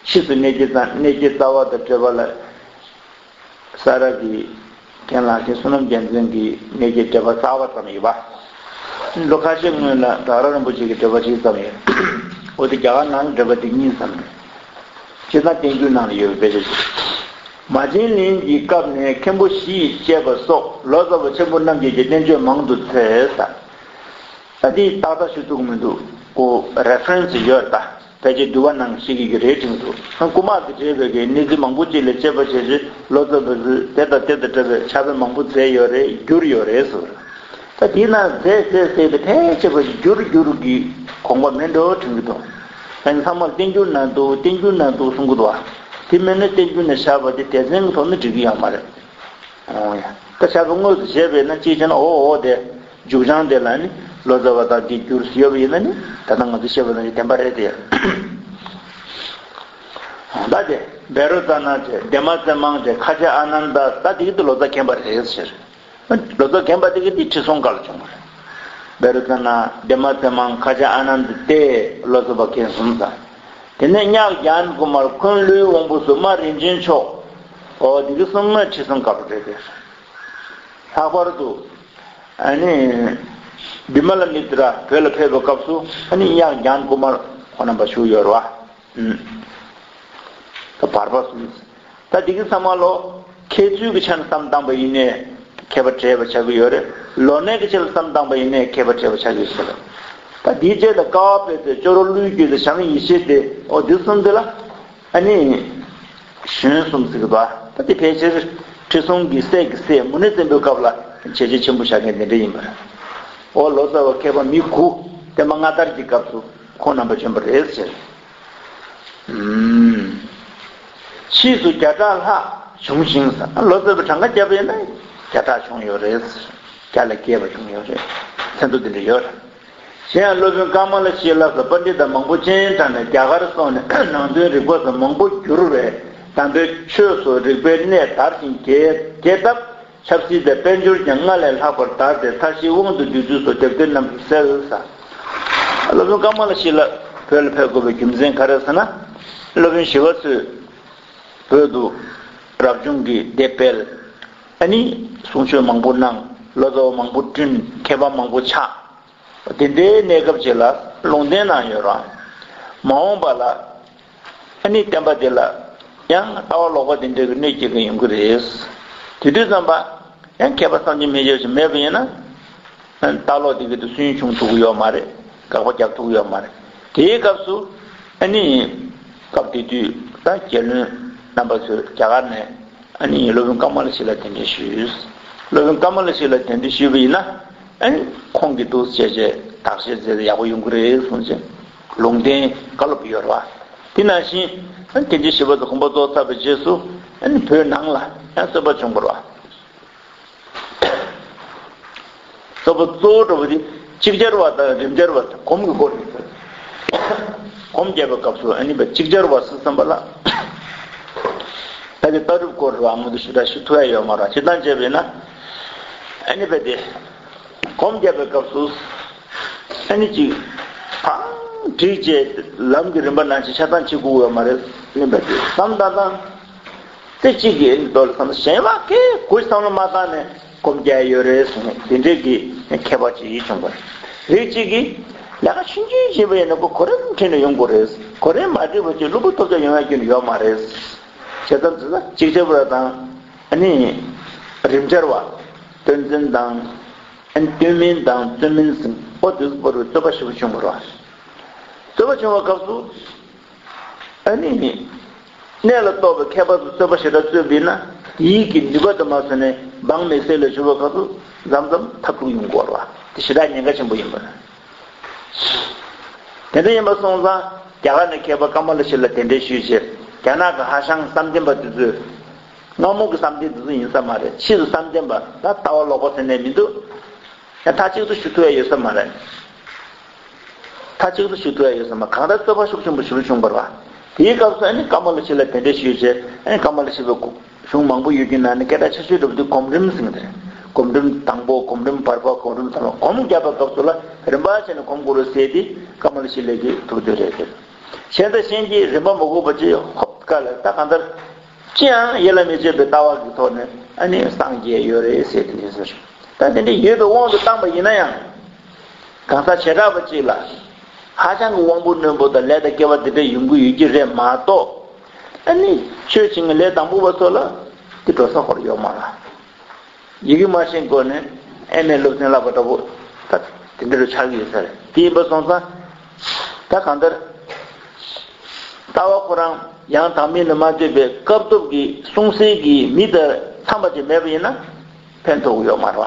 ཕྱིས་སུ་གནས་བརྒྱད་རྩ། གནས་བརྒྱད་རྩ་བ་དང་འབྲེལ་བ་ལ། ས་རཱ་གི་རྒན་ལགས་ཀྱིས་བསོད་ནམས་རྒྱལ་མཚན་གྱི་གནས་བརྒྱད་འགྲེལ་པ་རྩ་བ་བརྩམས་ཡོད་པ། ལོ་ཁ་ཤས་སྔོན་ལ་བྲག་ར་རིན་པོ་ཆེ་གི་འགྲེལ་པ་ཞིག་བརྩམས་ཡོད། འོ་དེ་རྒྱ་གར་ནང་ལ་འགྲེལ་པ་དེ་གཉིས་བརྩམས་ཡོད། སྤྱིར་བཏང་བསྟན་འགྱུར་ནང་ལ་ཡོད་པའི་དཔེ་ཆ་ཞིག། མ་བྱན་ལེན་གྱི་སྐབས་ནས་མཁན་པོ་བཞི་ཡིས་བཤད་པ་སོགས་ལོ་ཙཱ་བ་ཆེན་པོ་རྣམས་ཀྱིས་ཀྱང་བསྟན་བཅོས་མང་དུ་མཛད་ཟེར། ད་འདི་ཏག་ཏག་ཞུ་ཐུབ་ཀྱི་མི་འདུག། ཁོ་རེ་ཕ་རེན་སི་ཡོད་ད། ཕལ་ཆེར་འདུལ་བ་ནང་བཤད་ཀྱི་རེད་དྲན་གྱི་འདུག། ཡང་རྐུ་མ་གིས་བྲིས་པའི་གི་གནས་ཚུལ་མང་པོ་ཅིག་ལ་དཔྱད་པ་བྱས་རྗེས་ལོ་ཙཱ་བ་ཚོས་དེ་དང་དེ་དང་འདྲ་བའི་ཕྱག་དཔེ་མང་པོ་མཛད་ཡོད་རེད། བསྒྱུར་ཡོད་རེད་ཟེར། ད་འདི་ན་མཛད་མཛད་ཟེར་ཏེ་ཕལ་ཆེ་བ་བསྒྱུར་བསྒྱུར་གྱི་དགོངས་པ་མེད་འགྲོ་དྲན་གྱི་འདུག། ཡང་ཚང་མར་བསྟན་འགྱུར་ན་འདུག། བསྟན་འགྱུར་ན་འདུག་གསུང་གི་འདུག། དེ་མིན་ན་བསྟན་འགྱུར་ན་བཞག་པ་དེ་སྡེ་ཚན་གྱི་ཐོག་ནས་འགྲིག་གི་ཡོད་མ་རེད། འོ་ཡ། ད་ཕྱག་དཔེ་དངོས་སུ་བཞེས་པས་ན་གཅིག་བྱས་ན་འོ་འོ་དེ། མཇུག་བྱང་དེ་ལ་ནི་ལོ་ཙཱ་བ་དང་དེ་བསྒྱུར་ཡོད་པ་ཡིན་ན་ནི་ད་ལྟ་ང་ཚོས་བཤད་པ་ནང་བཞིན་བདེན་པ་རེད་དེ། ད་དེ་བཻ་རོ་ཙ་ན་བྱས། བདེ་མ་ཙེ་མང་བྱས། ཁ་ཆེ་ཨ་ནན་ད། ད་དེ་གི་དེ་ལོ་ཙཱ་མཁན་པ་རེད་ཟེར། ལོ་ཙཱ་མཁན་པ་དེ་གི་དེ་ཁྲི་སྲོང་སྐབས་ལ་བྱུང་བ་རེད། བཻ་རོ་ཙ་ན། བདེ་མ་ཙེ་མང་། ཁ་ཆེ་ཨ་ནན་ད་སྟེ། ལོ་ཙཱ་བ་མཁན་གསུམ་ཙམ། དེ་ནས་གཉགས་ཛྙཱ་ན་ཀུ་མར། འཁོན་ཀླུའི་དབང་པོ་སུ། རྨ་རིན་ཆེན་མཆོག། ཨོ་དེ་གི་གསུམ་ནི་ཁྲི་སྲོང་སྐབས་ལ་རེད་དེ། ལྷག་པར་དུ་ཨ་ནི་བི་མ་ལ་མི་ཏྲ་བོད་ལ་ཕེབས་པའི་སྐབས་སུ་ཨ་ནི་གཉགས་ཛྙཱ་ན་ཀུ་མར་ཁོང་རྣམ་པ་བཞུགས་ཡོད་རེད་བ། ཨུམ། ད་བར་པ་གསུམ། ད་འདི་གི་ཚང་མ་ལོ་མཁས་ཚུལ་གྱི་ཆ་ནས་བསམ་བཏང་པ་ཡིན་ནའི་མཁས་པ་གྲས་པ་ཆགས་ཀྱི་ཡོད་རེད། ལོ་ན་གི་ཆ་ལ་བསམ་བཏང་པ་ཡིན་ནའི་མཁས་པ་གྲས་པ་ཆགས་ཀྱི་ཡོད་རེད། ད་འདིའི་རྗེས་ལ་ཀ་བ་པད་ཚལ། ཅོག་རོ་ཀླུའི་རྒྱུད་དང་བྱམས་ཡེ་ཤེས་སྡེ། ཨོ་འདི་གསུམ་འདི་ལ་ཨ་ནི་གཞོན་གསུམ་ཟེར་གི་འདུག་ད་འདི་ཕལ་ཆེར་ཁྲི་སྲོང་གི་སྲས་ཀྱི་སྲས་མུ་ནེ་བཙན་པོའི་སྐབས་ལ་བྱས་རྗེས་ཆེན་པོ་བཞག་མཁན་དེ་འདྲ་ཡིན་པ་རེད། ཨོ་ལོ་ཙཱ་བ་མཁས་པ་མི་དགུ་བསྟན་པ་སྔ་དར་གྱི་སྐབས་སུ་ཁོང་རྣམ་པ་བྱོན་པ་རེད་ཟེར། ཕྱིས་སུ་བརྒྱ་ཕྲག་ལྷག་བྱུང་ཞིང་། ལོ་ཙཱ་བས་གྲངས་ཀ་བརྒྱབ་པས་ན་བརྒྱ་ཕྲག་བྱུང་ཡོད་རེད། བརྒྱ་ལས་བརྒལ་བ་བྱུང་ཡོད་རེད། མཚན་ཐོ་འདི་འདྲ་ཡོད་རེད། གཞན་ཡང་སློབ་དཔོན་ཀ་མ་ལ་ཤཱི་ལ་སོགས་པཎྜི་ཏ་མང་པོ་སྤྱན་དྲངས་ནས་རྒྱ་གར་སོགས་ནས་ནང་དོན་རིག་པ་སོགས་མང་པོ་བསྒྱུར་བས། དམ་པའི་ཆོས་སུ་རིག་པའི་གནས་དར་ཞིང་རྒྱས་རྒྱས་སྟབས། ཆབ་སྲིད་དང་དཔལ་འབྱོར་ཀྱང་སྔར་ལས་ལྷག་པར་དར་ཏེ། མཐའ་བཞིའི་དབང་དུ་བསྡུས་ཚུལ་སོགས་དེབ་ཐེར་རྣམས་སུ་གསལ་ལ། སློབ་དཔོན་ཀ་མ་ལ་ཤཱི་ལ་བོད་ལ་ཕེབས་དགོས་པའི་རྒྱུ་མཚན་ག་རེ་ཟེར་ན། སློབ་དཔོན་ཞི་བ་འཚོས་བོད་དུ་རབ་བྱུང་གི་སྡེ་སྤེལ། ཨ་ནི་གསུང་ཆོས་མང་པོ་གནང་། ལོ་ཙཱ་བ་མང་པོ་བསྐྲུན། མཁས་པ་མང་པོ་ཆགས། དེ་འདྲའི་གནས་སྐབས་ཅིག་ལ་ལུང་བསྟན་གནང་ཡོད་རུང་། མ་འོངས་པ་ལ་ཨ་ནི་བསྟན་པ་འདི་ལ་ཡང་ལྟ་བ་ལོག་པ་དེ་འདྲ་གི་གནོད་སྐྱེལ་གྱི་ཡོང་གི་རེད། དེ་དུས་ཙམ་པ་ཡང་མཁས་པ་བསམ་གྱིས་མི་ཁྱབ་ཅིག་མེད་པ་ཡིན་ན། ལྟ་ལོག་དེ་གི་དུ་སུན་བྱུང་ཐུབ་ཀྱི་ཡོད་མ་རེད། དགག་པ་རྒྱག་ཐུབ་ཀྱི་ཡོད་མ་རེད། དེའི་སྐབས་སུ་ཨ་ནི་སྐབས་དེ་དུས་ད་རྒྱལ་བློན་རྣམ་པ་ཚོས་རྒྱ་གར་ནས་ཨ་ནི་སློབ་དཔོན་ཀ་མ་ལ་ཤཱི་ལ་གདན་འདྲེན་ཞུས། སློབ་དཔོན་ཀ་མ་ལ་ཤཱི་ལ་གདན་འདྲེན་ཞུས་པ་ཡིན་ན། ཨ་ནི་ཁོང་གིས་འདུག་བྱས་བྱས་བརྟག་དཔྱད་མཛད་ཡག་པོ་ཡོང་གི་རེད་གསུངས་བྱས་ལུང་བསྟན་བཀའ་སློབ་ཡོད་རེད་བ། དེ་ནང་བཞིན་ཨ་ནི་དགེ་འདུན་ཞི་བ་དང་དགོངས་པ་རྫོགས་ཚར་བའི་རྗེས་སུ་ཨ་ནི་བོད་ནང་ལ་ཡང་རྩོད་པ་བྱུང་བ་རེད་བ། རྩོད་པ་གཙོ་བོ་འདྲ་བོ་དེ་ཅིག་ཅར་བ་དང་རིམ་ཅར་བ་དང་སྒོམ་གྱི་སྐོར་ཡིན་ཟེར། སྒོམ་རྒྱབ་པའི་སྐབས་སུ་ཨ་ནི་བ་ཅིག་ཅར་བ་ཟེར་བསམ་པ་ལ། ད་དེ་ལྟ་གྲུབ་སྐོར་རུ་ཨ་མོ་དེ་ཞུ་དྲ་ཞུ་ཐུབ་ཡ་ཡོད་མ་རེད། ཅི་ལྟར་བྱས་པས་ན། ཨ་ནི་བ་དེ་སྒོམ་རྒྱབ་པའི་སྐབས་སུ་ཨ་ནི་ཅིག་ཕང་བསྒྲིགས་བྱས་ལམ་གྱི་རིམ་པ་ནང་བཞིན་ཆ་ཚང་བྱེད་དགོས་ཡོད་མ་རེད། ཨ་ནི་བ་དེ་བསམ་བཏང་བཏང་། རྩེ་གཅིག་གིས་ཨ་ནི་མདོ་ལ་བསམ་ན་གཞན་པ་གས་གུ་བསམ་བློ་མ་བཏང་ནས་སྒོམ་རྒྱག་ཡོད་རེད་གསུངས་ནས་དེ་འདྲས་ཀྱི་མཁས་པ་ཅིག་ཡིད་བྱུང་བ་རེད། རིགས་གཅིག་གིས་ལས་ཀ་ཆུང་ཆུང་བྱེད་པ་ཡིན་ན་ཁོ་གོ་རིམ་ཁྲིད་ནས་ཡོང་དགོས་རེད། གོ་རིམ་མ་ཁྲིད་པ་ཅིག་སློབ་བུ་ཐོབ་རྒྱ་ཡོང་ཡ་རྒྱུ་ཡོད་མ་རེད། བྱས་ཙང་དེ་ལ་ཅིག་ཅར་བ་དང་ཨ་ནི་རིམ་ཅར་བ། སྟོན་འཛིན་དང་། ཨ་ནི་སྟོན་མིན་དང་བརྩོན་མིན་ཟེར། ཨོ་དེ་ཚོ་བར་དུ་རྩོད་པ་ཞེ་པོ་བྱུང་བ་རེད། རྩོད་པ་བྱུང་བའི་སྐབས་སུ། ཨ་ནི། གནས་ལ་གཏོགས་པའི་མཁས་པ་ཚོ་རྩོད་པ་ཞེ་དྲག་རྩོད་པས་ན་དེའི་གི་ནུས་པ་དུ་མ་སོང་ནས་འབངས་མི་སེར་ལ་ཞུ་བ་ཁག་ཏུ་མཚམས་མཚམས་འཐབ་འཁྲུག་ཡོང་གི་ཡོད་རེད་བ། དེ་ཞེ་དྲག་ཉེན་ཁ་ཆེན་པོ་ཡིན་པ་རེད། དེ་འདྲ་ཡིན་པ་སོང་ཙང་རྒྱ་གར་ནས་མཁས་པ་ཀ་མ་ལ་ཤཱི་ལ་གདན་འདྲེན་ཞུས་བྱས་རྒྱ་ནག་གི་ཧྭ་ཤང་བསམ་གཏན་པ་དེ་ཚོས་སྔ་མོ་གི་བསམ་གཏན་དེ་ཚོ་ཡིན་ས་མ་རེད། ཕྱིས་སུ་བསམ་གཏན་པ་ད་ལྟ་བ་ལོག་པ་ཟེར་ནས་མི་འདུག་ཡང་མཐའ་གཅིག་ཏུ་ཞུ་ཐུབ་ཡ་ཡོད་ས་མ་རེད། མཐའ་གཅིག་ཏུ་ཞུ་ཐུབ་ཡ་ཡོད་ས་མ་རེད། གང་ལྟར་རྩོད་པ་ཤུགས་ཆེན་པོ་ཞེ་པོ་བྱུང་བ་རེད་བ། དེའི་སྐབས་སུ་ཨ་ནི་ཀ་མ་ལ་ཤཱི་ལ་གདན་འདྲེན་ཞུས་བྱས་ཨ་ནི་ཀ་མ་ལ་ཤཱི་ལ་གཞུང་མང་པོ་ཡོད་ཀྱི་ནང་ནས་སྐད་གྲགས་ཆེ་ཤོས་འདྲ་པོ་དེ་སྒོམ་རིམ་ཟེར་གྱི་རེད། སྒོམ་རིམ་དང་པོ། སྒོམ་རིམ་བར་པ། སྒོམ་རིམ་ཐ་མ། སྒོམ་རྒྱབ་པའི་སྐབས་སུ་ལ་རིམ་པ་བྱས་ནས་སྒོམ་དགོས་རེད་ཟེར་དེ་ཀ་མ་ལ་ཤཱི་ལ་གི་ཐུགས་འདོད་རེད་ཟེར། གཞན་དང་གཞན་གྱིས་རིམ་པ་མ་གོ་བ་ཅིག་ཧོབ་དཀའ་ལས་ད་གང་ལྟར། ཅི་ཡང་ཡིད་ལ་མི་བྱེད་པའི་ལྟ་བ་གི་ཐོག་ནས་ཨ་ནི་སངས་རྒྱས་ཡོད་རེད་ཟེར་དེ་འདྲ་ཟེར། ད་དེ་འདྲ་ཡོད་པའི་དབང་དུ་བཏང་པ་ཡིན་ན་ཡང་། གང་ཟག་བྱེ་བྲག་པ་གཅིག་ལ་ཧ་ཅང་གི་དབང་པོ་རྣོན་པོ་དང་ལས་དང་སྐལ་བ་དེ་འདྲ་ཡོང་གི་ཡོད་ཀྱི་རེད་མ་གཏོགས། ཨ་ནི་ཆོས་བྱེད་མཁན་ལས་དང་པོ་པ་ཚོ་ལ་དེ་འགྲོ་ས་ཧོར་ཡོད་མ་རེད། ཡི་གེ་མ་ཤེས་སྒོ་ནས་ཨེ་མའི་སློབ་ཚན་བསླབ་པ་འདྲ་པོ་ད་དེ་འདྲ་རུ་ཆགས་ཀྱི་ཡོད་ས་རེད། དེ་ཡིན་པ་སོང་ཙང་། ད་གང་ལྟར། ལྟ་བ་ཁོ་རང་ཡང་དག་མིན་ལ་མ་ལྟོས་པའི་སྐབས་ཐོབ་ཀྱི་གསུང་སྲོལ་གྱི་མི་དང་འཚམས་པ་ཅིག་མེད་པ་ཡིན་ན་ཕན་ཐོགས་ཀྱི་ཡོད་མ་རེད་བ།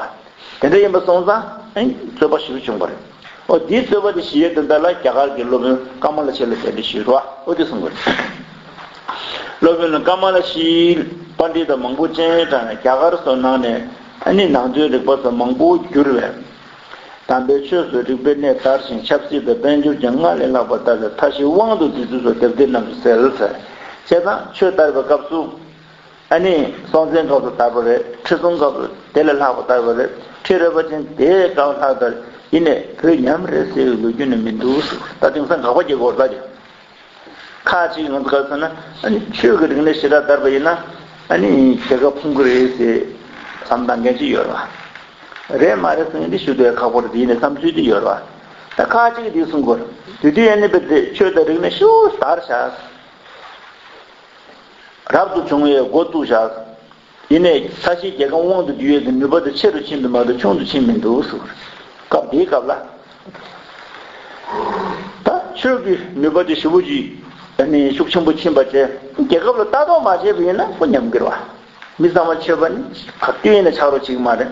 དེ་འདྲ་ཡིན་པ་སོང་ཙང་ཨེ་རྩོད་པ་ཞེ་པོ་བྱུང་བ་རེད། ཨོ་དེའི་རྩོད་པ་དེ་ཞི་བའི་དོན་དག་ལ་རྒྱ་གར་གྱི་སློབ་དཔོན་ཀ་མ་ལ་ཤཱི་ལ་གདན་འདྲེན་ཞུས་རེད་བ། ཨོ་དེ་གསུང་གི་རེད། སློབ་དཔོན་ཀ་མ་ལ་ཤཱི་པཎྜི་ཏ་མང་པོ་སྤྱན་དྲངས་ནས་རྒྱ་གར་སོགས་ནང་ནས་ཨ་ནི་ནང་དོན་རིག་པ་སོགས་མང་པོ་བསྒྱུར་བས། དམ་པའི་ཆོས་སུ་རིག་པའི་གནས་དར་ཞིང་ཆབ་སྲིད་དང་དཔལ་འབྱོར་ཀྱང་སྔར་ལས་ལྷག་པར་དར་བའི་མཐའ་བཞིའི་དབང་དུ་བསྡུས་ཚུལ་སོགས་དེབ་ཐེར་རྣམས་སུ་གསལ་ཟེར། བྱས་ཙང་ཆོས་དར་བའི་སྐབས་སུ། ཨ་ནི་སྲོང་བཙན་སྐབས་སུ་དར་བ་རེད། ཁྲི་སྲོང་སྐབས་སུ་དེ་ལས་ལྷག་པ་དར་བ་རེད། ཁྲི་རལ་པ་ཅན་དེའི་སྐབས་ལྷག་དར། ཡིན་ནའི་བོད་ཉམས་རེད་ཟེར་བའི་ལོ་རྒྱུས་ནི་མི་འདུག་ཟེར། ད་དེང་སང་དགག་པ་བྱེད་དགོས་རེད་ད་དེ། ཁག་ཅིག་ང་ཚོ་ག་ཚོད་ན། ཨ་ནི་ཆོས་ཀྱི་རིག་གནས་ཞེ་དྲག་དར་བ་ཡིན་ན། ཨ་ནི་རྒྱལ་ཁབ་ཕུང་གི་རེད་ཟེར་བསམ་བཏང་མཁན་ཅིག་ཡོད་རེད་བ། རེད་མ་རེད་ཟེར་མཁན་འདི་ཞུ་དུས་ཁག་པོ་རེད་དེ། ཡིན་ནའི་བསམ་ཚུལ་འདི་ཡོད་རེད་བ། ད་ཁག་ཅིག་འདི་གསུང་དགོས་རེད། དེ་དུས་ཨ་ནི་བེད་དེ་ཆོས་དང་རིག་གནས་ཤུགས་དར་ཤག་རབ་ཏུ་བྱུང་བའི་འགོ་བཙུགས་བཞག་ཡིན་ནའི་ས་ཆའི་རྒྱལ་ཁམས་དབང་དུ་བསྡུ་ཡས་ཀྱི་ནུས་པ་དེ་ཆེ་རུ་ཕྱིན་པ་མ་གཏོགས་ཆུང་དུ་ཕྱིན་མི་འདུག་ཟེར། སྐབས་དེའི་སྐབས་ལ། ད་ཆོས་ཀྱི་ནུས་པ་དེ་ཞེ་པོ་ཅིག་ཨ་ནི་ཤུགས་ཆེན་པོ་ཕྱིན་པ་བྱས། རྒྱལ་ཁབ་ལ་ལྟ་རྟོག་མ་བྱས་པ་ཡིན་ན་ཁོ་ཉམས་ཀྱི་རེད་བ། མི་ཚང་མ་ཆོས་པ་ནི་ག་དུས་ཡིན་ན་ཆགས་རོགས་བྱེད་ཀྱི་མ་རེད།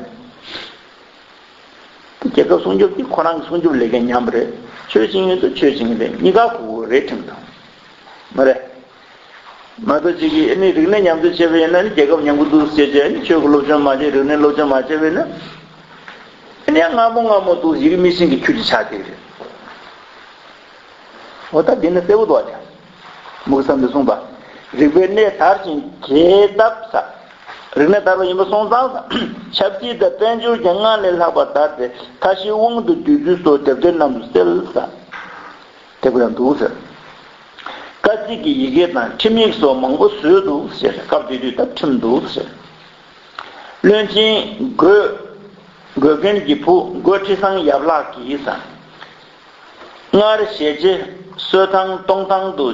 རྒྱལ་ཁབ་སྲུང་སྐྱོབ་ཀྱིས་ཁོ་རང་གི་སྲུང་སྐྱོབ་ལས་འགན་ཉམས་པ་རེད། ཆོས་བྱེད་མཁན་ཚོ་ཆོས་བྱེད་མཁན་རེད། གཉིས་ཀ་ཁུར་དགོས་རེད། ཁྲིམས་དང་། མ་རེད། མ་གཏོགས་གཅིག་གིས་ཨ་ནི་རིག་གནས་ཉམས་ཚོད་བྱས་པ་ཡིན་ན་ནི་རྒྱལ་ཁབ་ཉམས་ཀྱི་འདུག་ཟེར་བྱས། ཨ་ནི་ཆོས་ཀྱི་སློབ་སྦྱོང་མ་བྱས། རིག་གནས་སློབ་སྦྱོང་མ་བྱས་པ་ཡིན་ན། ཨ་ནི་ཡང་སྔ་མོ་སྔ་མོ་འདུག་ཡི་གེ་མི་ཤེས་ཀྱི་ཁྱུ་ཅིག་ཆགས་བསྡད་ཀྱི་རེད། འོ་ད་འདི་ནི་གསལ་པོ་འདུག་བ། མུ་གེ་བསམ་དུས་གསུངས་པ། རིག་པའི་གནས་དར་ཞིང་རྒྱས་བཏབ་ས། རིག་གནས་དར་བ་ཡིན་པ་སོང་ཙང་། ཆབ་སྲིད་དང་དཔལ་འབྱོར་གྱི་སྔར་ལས་ལྷག་པ་དར་ཏེ། མཐའ་བཞི་དབང་དུ་བསྡུས་ཚུལ་སོགས་དེབ་ཐེར་རྣམས་སུ་གསལ་ས། དེ་ཀུན་ཡང་འདུག་ཟེར། སྐར་རྩིས་ཀྱི་ཡི་གེ་དང་ཁྲིམས་ཡིག་སོགས་མང་པོ་བཟོས་འདུག་ཟེར། སྐབས་དེ་དུས་ད་ཁྲིམས་འདུག་ཟེར། བློན་ཆེན་སྒོས། སྒོས་རྒན་གྱི་བུ་སྒོ་ཁྲི་བཟང་ཡབ་ལགས་ཀྱིས་སམ། སྔར་ཞལ་ལྕེ་གསོལ་ཐང་གཏོང་ཐང་དུ་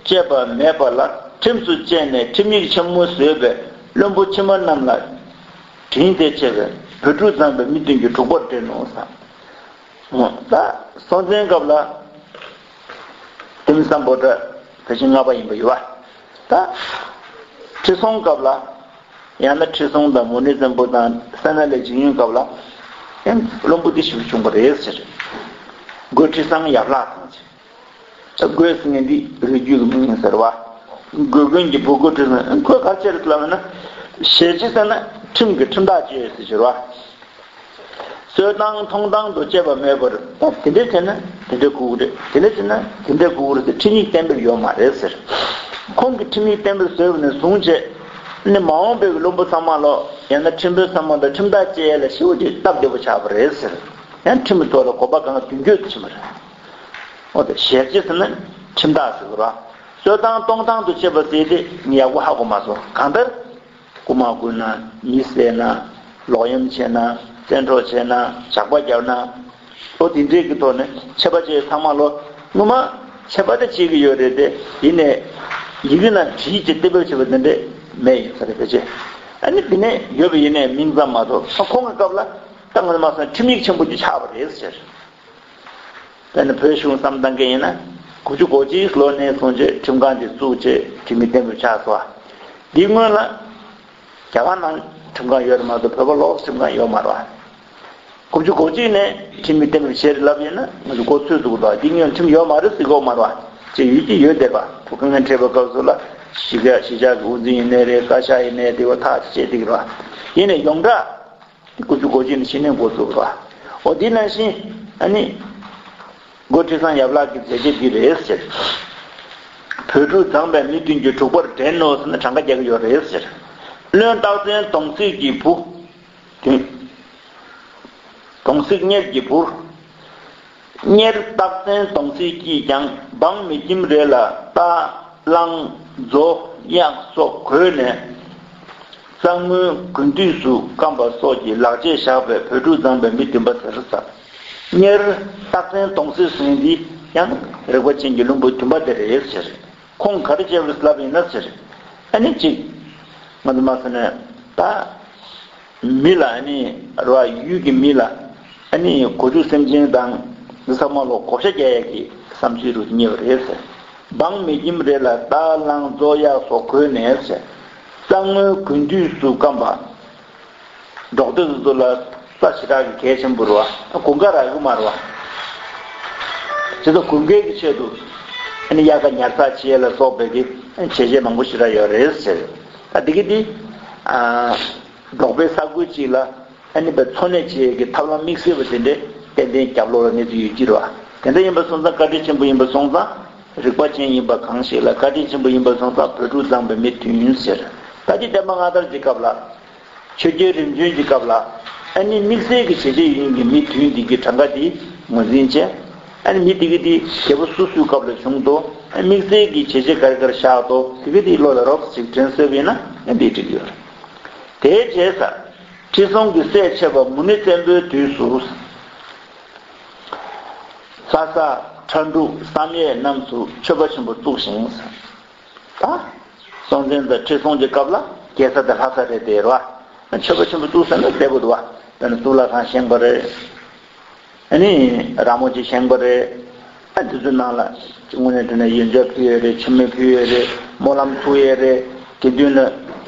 བཅད་པ་མེད་པ་ལ་ཁྲིམས་སུ་བཅད་ནས་ཁྲིམས་ཡིག་ཆེན་མོ་བཟོས་པས། བློན་པོ་ཕྱི་མ་རྣམས་ལ་དྲིན་དེ་ཆེ་བས། བོད་ཕྲུག་མཛངས་པའི་མི་བདུན་གྱི་དྲུག་པར་བསྒྲེས་ནོ་སམ། ད་སྲོང་བཙན་སྐབས་ལ་ལྡེ་མིག་སམ་བྷོ་ཊ་བོད་ཆེན་ལྔ་པ་ཡིན་པ་ཡོད་པ། ད་ཁྲི་སྲོང་སྐབས་ལ། ཡང་ན་ཁྲི་སྲོང་དང་མུ་ནེ་བཙན་པོ་དང་སད་ན་ལའི་འཇིགས་ཉེན་སྐབས་ལ་ཡང་བློན་པོ་འདི་ཞིག་བྱུང་བ་རེད་ཟེར། སྒོ་ཁྲི་བཟང་ཡབ་ལྷག་དང་ཟེར། སྒོ་ཟེར་མཁན་འདི་རིགས་རྒྱུད་ཀྱི་མིང་ཡིན་ཟེར་བ། སྒོ་རྒན་གྱི་བུ་སྒོ་ཁྲི་བཟང་། ཁོས་ག་རེ་བྱས་རེད་ལབ་ན། ཞལ་ལྕེ་ཟེར་ན་ཁྲིམས་ཀྱི་ཁྲིམས་ཐག་བཅད་ཟེར་བ། གསོལ་ཐང་མཐོང་ཐང་དུ་བཅད་པ་མེད་པར། ད་དེ་འདྲ་བྱས་ན་དེ་འདྲ་དགོས་ཀྱི་རེད། དེ་འདྲ་བྱས་ན་དེ་འདྲ་དགོས་ཀྱི་རེད་ཟེར་ཁྲིམས་ཡིག་གཏན་འབེབས་ཡོད་མ་རེད་ཟེར། ཁོང་གིས་ཁྲིམས་ཡིག་གཏན་འབེབས་བཟོས་པ་ནས་བཟུང་བྱས། ནི་མ་འོངས་པའི་བློན་པོ་ཚང་མ་ལོ། ཡང་ན་ཁྲིམས་དཔོན་ཚང་མ་ལ་ཁྲིམས་ཐག་བཅད་ཡས་ལ་ཞེ་པོ་ཅིག་སྟབས་བདེ་པོ་ཆགས་པ་རེད་ཟེར། ཡང་ཁྲིམས་ཀྱི་ཐོག་ལ་གོ་བ་གང་མདུན་སྐྱོད་དུ་ཕྱིན་པ་རེད། འོ་དེ་ཞལ་ལྕེ་ཟེར་ན་ཁྲིམས་ཐག་ཟེར་གི་རེད། གསོལ་ཐང་གཏོང་ཐང་དུ་བཅད་པ་ཟེར་དེ་ངས་ཡག་པོ་ཧ་གོ་མ་སོང་། གང་ལྟར། རྐུ་མ་རྐུ་ན། མི་བསད་ན། ལོག་གཡེམ་བྱས་ན། བཙན་འཕྲོག་བྱས་ན། ཇག་པ་བརྒྱབ་ན། ཨོ་དེ་འདྲའི་གི་ཐོག་ནས་ཆད་པ་བཅད་ཚང་མ་ལོ། ངོ་མ་ཆད་པ་དེ་བཅད་ཀྱི་ཡོད་རེད་དེ། ཡིན་ནའི་ཡི་གེ་ནང་བྲིས་ཀྱི་གཏན་འབེབས་བྱས་པ་དེ་འདྲས་མེད་ཡིན་ས་རེད་ཕལ་ཆེར། ཨ་ནི་དེ་ནས་ཡོད་པ་ཡིན་ནའི་མིང་ཙམ་མ་གཏོགས། ཨ་ཁོང་གི་སྐབས་ལ་ད་ང་ཚོ་མ་སོང་ཁྲིམས་ཡིག་ཆེན་པོ་ཅིག་ཆགས་པ་རེད་ཟེར། དཔེར་ན་བོད་གཞུང་བསམ་བཏང་མཁན་ཡིན་ན། དགུ་བཅུ་གོ་གཅིག་ལོ་ནས་བཟུང་བྱས་ཁྲིམས་ཁང་དེ་བཙུགས་བྱས་ཁྲིམས་ཡིག་གཏན་འབེབས་ཆགས་སོང་བ། འདིའི་སྔོན་ལ་རྒྱ་གར་ནང་ཁྲིམས་ཁང་ཡོད་རེད་མ་གཏོགས་བོད་པ་ལོགས་ཁྲིམས་ཁང་ཡོད་མ་རེད་བ། དགུ་བཅུ་གོ་གཅིག་ནས་ཁྲིམས་ཡིག་གཏན་འབེབས་བྱས་རེད་ལབ་ཡིན་ན་ང་ཚོ་མགོ་ཚོད་འདུག་རེད་བ། འདིའི་སྔོན་ཁྲིམས་ཡོད་མ་རེད་ཟེར་གྱི་ཡོད་མ་རེད་བ། ཅེས་ཡོད་ཀྱི་ཡོད་བསྡད་པ། ཐུགས་དཀའ་ངལ་འཕྲད་པའི་སྐབས་སུ་ལ་གཞིས་ཀ་གཞིས་ཆགས་ཀྱི་དབུ་འཛིན་ཡིན་ནའི་རེད། བཀའ་ཤག་ཡིན་ནའི་དེ་བ་ཐག་ཆོད་བྱས་བསྡད་ཀྱི་རེད་བ། ཡིན་ནའི་ཡོངས་གྲགས། དེ་དགུ་བཅུ་གོ་གཅིག་ནས་ཕྱི་ནས་འགོ་བཙུགས་པ། འོ་དེ་ནང་བཞིན་ཨ་ནི། སྒོ་ཁྲི་བཟང་ཡབ་ལགས་ཀྱི་མཛད་རྗེས་འདི་རེད་ཟེར། བོད་ཕྲུག་མཛངས་པའི་མི་བདུན་གྱི་དྲུག་པར་བསྒྲེས་ནོ་ཟེར་ནས་གྲངས་ཀ་རྒྱག་གི་ཡོད་རེད་ཟེར། བློན་སྟག་བཙན་གདོང་གསེག་གི་བུ། བདུན། གདོང་གསེག་གཉེར་གྱི་བུ། གཉེར་སྟག་བཙན་གདོང་གསེག་གིས་ཀྱང་འབངས་མི་ཁྱིམ་རེ་ལ་རྟ་གླང་མཛོ་གཡག་སོགས་བགོས་ནས། གཙང་མོའི་དགུན་དུས་སུ་བསྐམས་པ་སོགས་ཀྱི་ལག་རྗེས་བཞག་པས་བོད་ཕྲུག་མཛངས་པའི་མི་བདུན་པ་ཟེར་ས། གཉེར་སྟག་བཙན་གདོང་གསེག་ཟེར་མཁན་འདི་ཡང་རིག་པ་ཅན་གྱི་བློན་པོ་བདུན་པ་དེ་རེད་ཟེར། ཁོང་ག་རེ་བྱས་པ་རེད་ལབ་ཡིན་ན་ཟེར། ཨ་ནི་གཅིག་ང་ཚོ་མ་ཟེར་ན་ད། མི་ལ་ཨ་ནི་རེད་བ། ཡུལ་གྱི་མི་ལ་ཨ་ནི་སྒོ་ཕྱུགས་སེམས་ཅན་དང་འདི་ཚང་མ་ལ་བགོ་བཤའ་རྒྱག་ཡག་གི་བསམ་ཚུལ་རུ་རྙེད་པ་རེད་ཟེར། འབངས་མི་ཁྱིམ་རེ་ལ་རྟ་གླང་མཛོ་གཡག་སོགས་བགོས་ནས་ཟེར། གཙང་བོའི་དགུན་དུས་སུ་བསྐམས་པ། འབྲོག་སྡེ་དེ་ཚོ་ལ་རྩྭ་ཞེ་དྲག་གི་གལ་ཆེན་པོ་རེད་བ། དགུན་ཁ་རག་གི་མ་རེད་བ། དེ་ཚོ་དགུན་ཁའི་གི་ཆེད་དུ་ཨ་ནི་དབྱར་ཁ་ཉར་ཚགས་བྱེད་ཡས་ལ་སོགས་པའི་གི་བྱས་རྗེས་མང་པོ་ཞེ་དྲག་ཡོད་རེད་ཟེར། ད་འདི་གི་འདི། འབྲོག་པའི་ས་ཁུལ་གཅིག་ལ་ཨ་ནི་པའི་འཚོ་གནས་བྱེད་ཡས་ཀྱི་ཐབས་ལམ་དམིགས་བསལ་བ་དེ་འདྲའི་ཏན་ཏན་རྒྱབ་ལོགས་ལ་གནས་ཚུལ་ཡོད་ཀྱི་རེད་བ། དེ་འདྲ་ཡིན་པ་སོང་ཙང་བཀའ་དྲིན་ཆེན་པོ་ཡིན་པ་སོང་ཙང་ རིག་པ་ཅན་ཡིན་པ་གང་ཞིག་ལ་བཀའ་དྲིན་ཆེན་པོ་ཡིན་པ་སོང་ཙང་བོད་ཕྲུག་བརྫངས་པའི་མི་མཐུན་ཟེར། ད་འདི་བསྟན་པ་སྔ་དར་གྱི་སྐབས་ལ། ཆོས་རྒྱལ་རིམ་བྱོན་གྱི་སྐབས་ལ། ཨ་ནི་དམིགས་བསལ་གྱི་བྱས་རྗེས་ཡིན་གྱི་མི་མཐུན་འདི་གི་གྲངས་ཀ་འདི་ངོས་འཛིན་བྱས། ཨ་ནི་མི་དེ་གི་དེ་རྒྱལ་པོ་སུ་སུའི་སྐབས་ལ་བྱུང་འདུག་ཨ་དམིགས་བསལ་གྱི་བྱས་རྗེས་ག་རེ་ག་རེ་བཞག་འདུག་དེ་གི་དེ་བློ་ལ་རོབ་ཅིག་དྲན་སོས་པ་ཡིན་ན་ཨ་འདི་འགྲིག་ཡོད་རེད། དེའི་རྗེས་ས། ཁྲི་སྲོང་གི་སྲས་ཆེ་བ་མུ་ནེ་བཙན་པོའི་དུས་སུ། ལྷ་ས་ཁྲ་འབྲུག་བསམ་ཡས་རྣམས་སུ་མཆོད་པ་ཆེན་པོ་བཙུགས་ཤིང་། ད། སྲོང་བཙན་དང་ཁྲི་སྲོང་གི་སྐབས་ལ་རྒྱལ་ས་དེ་ལྷ་ས་རེད་དེ་རེད་བ། མཆོད་པ་ཆེན་པོ་བཙུགས་ཟེར་ན་བདེ་པོ་འདུག་བ། དཔེར་ན་གཙུག་ལག་ཁང་བཞེངས་པ་རེད། ཨ་ནི་ར་མོ་ཆེ་བཞེངས་པ་རེད། ཨ་དེ་ཚོའི་ནང་ལ་དངོས་གནས་དྲང་གནས་ཡོན་ཆབ་ཕུལ་ཡས་རེད། མཆོད་མེ་ཕུལ་ཡས་རེད། སྨོན་ལམ་འཚོགས་ཡས་རེད། དགེ་འདུན་ལ་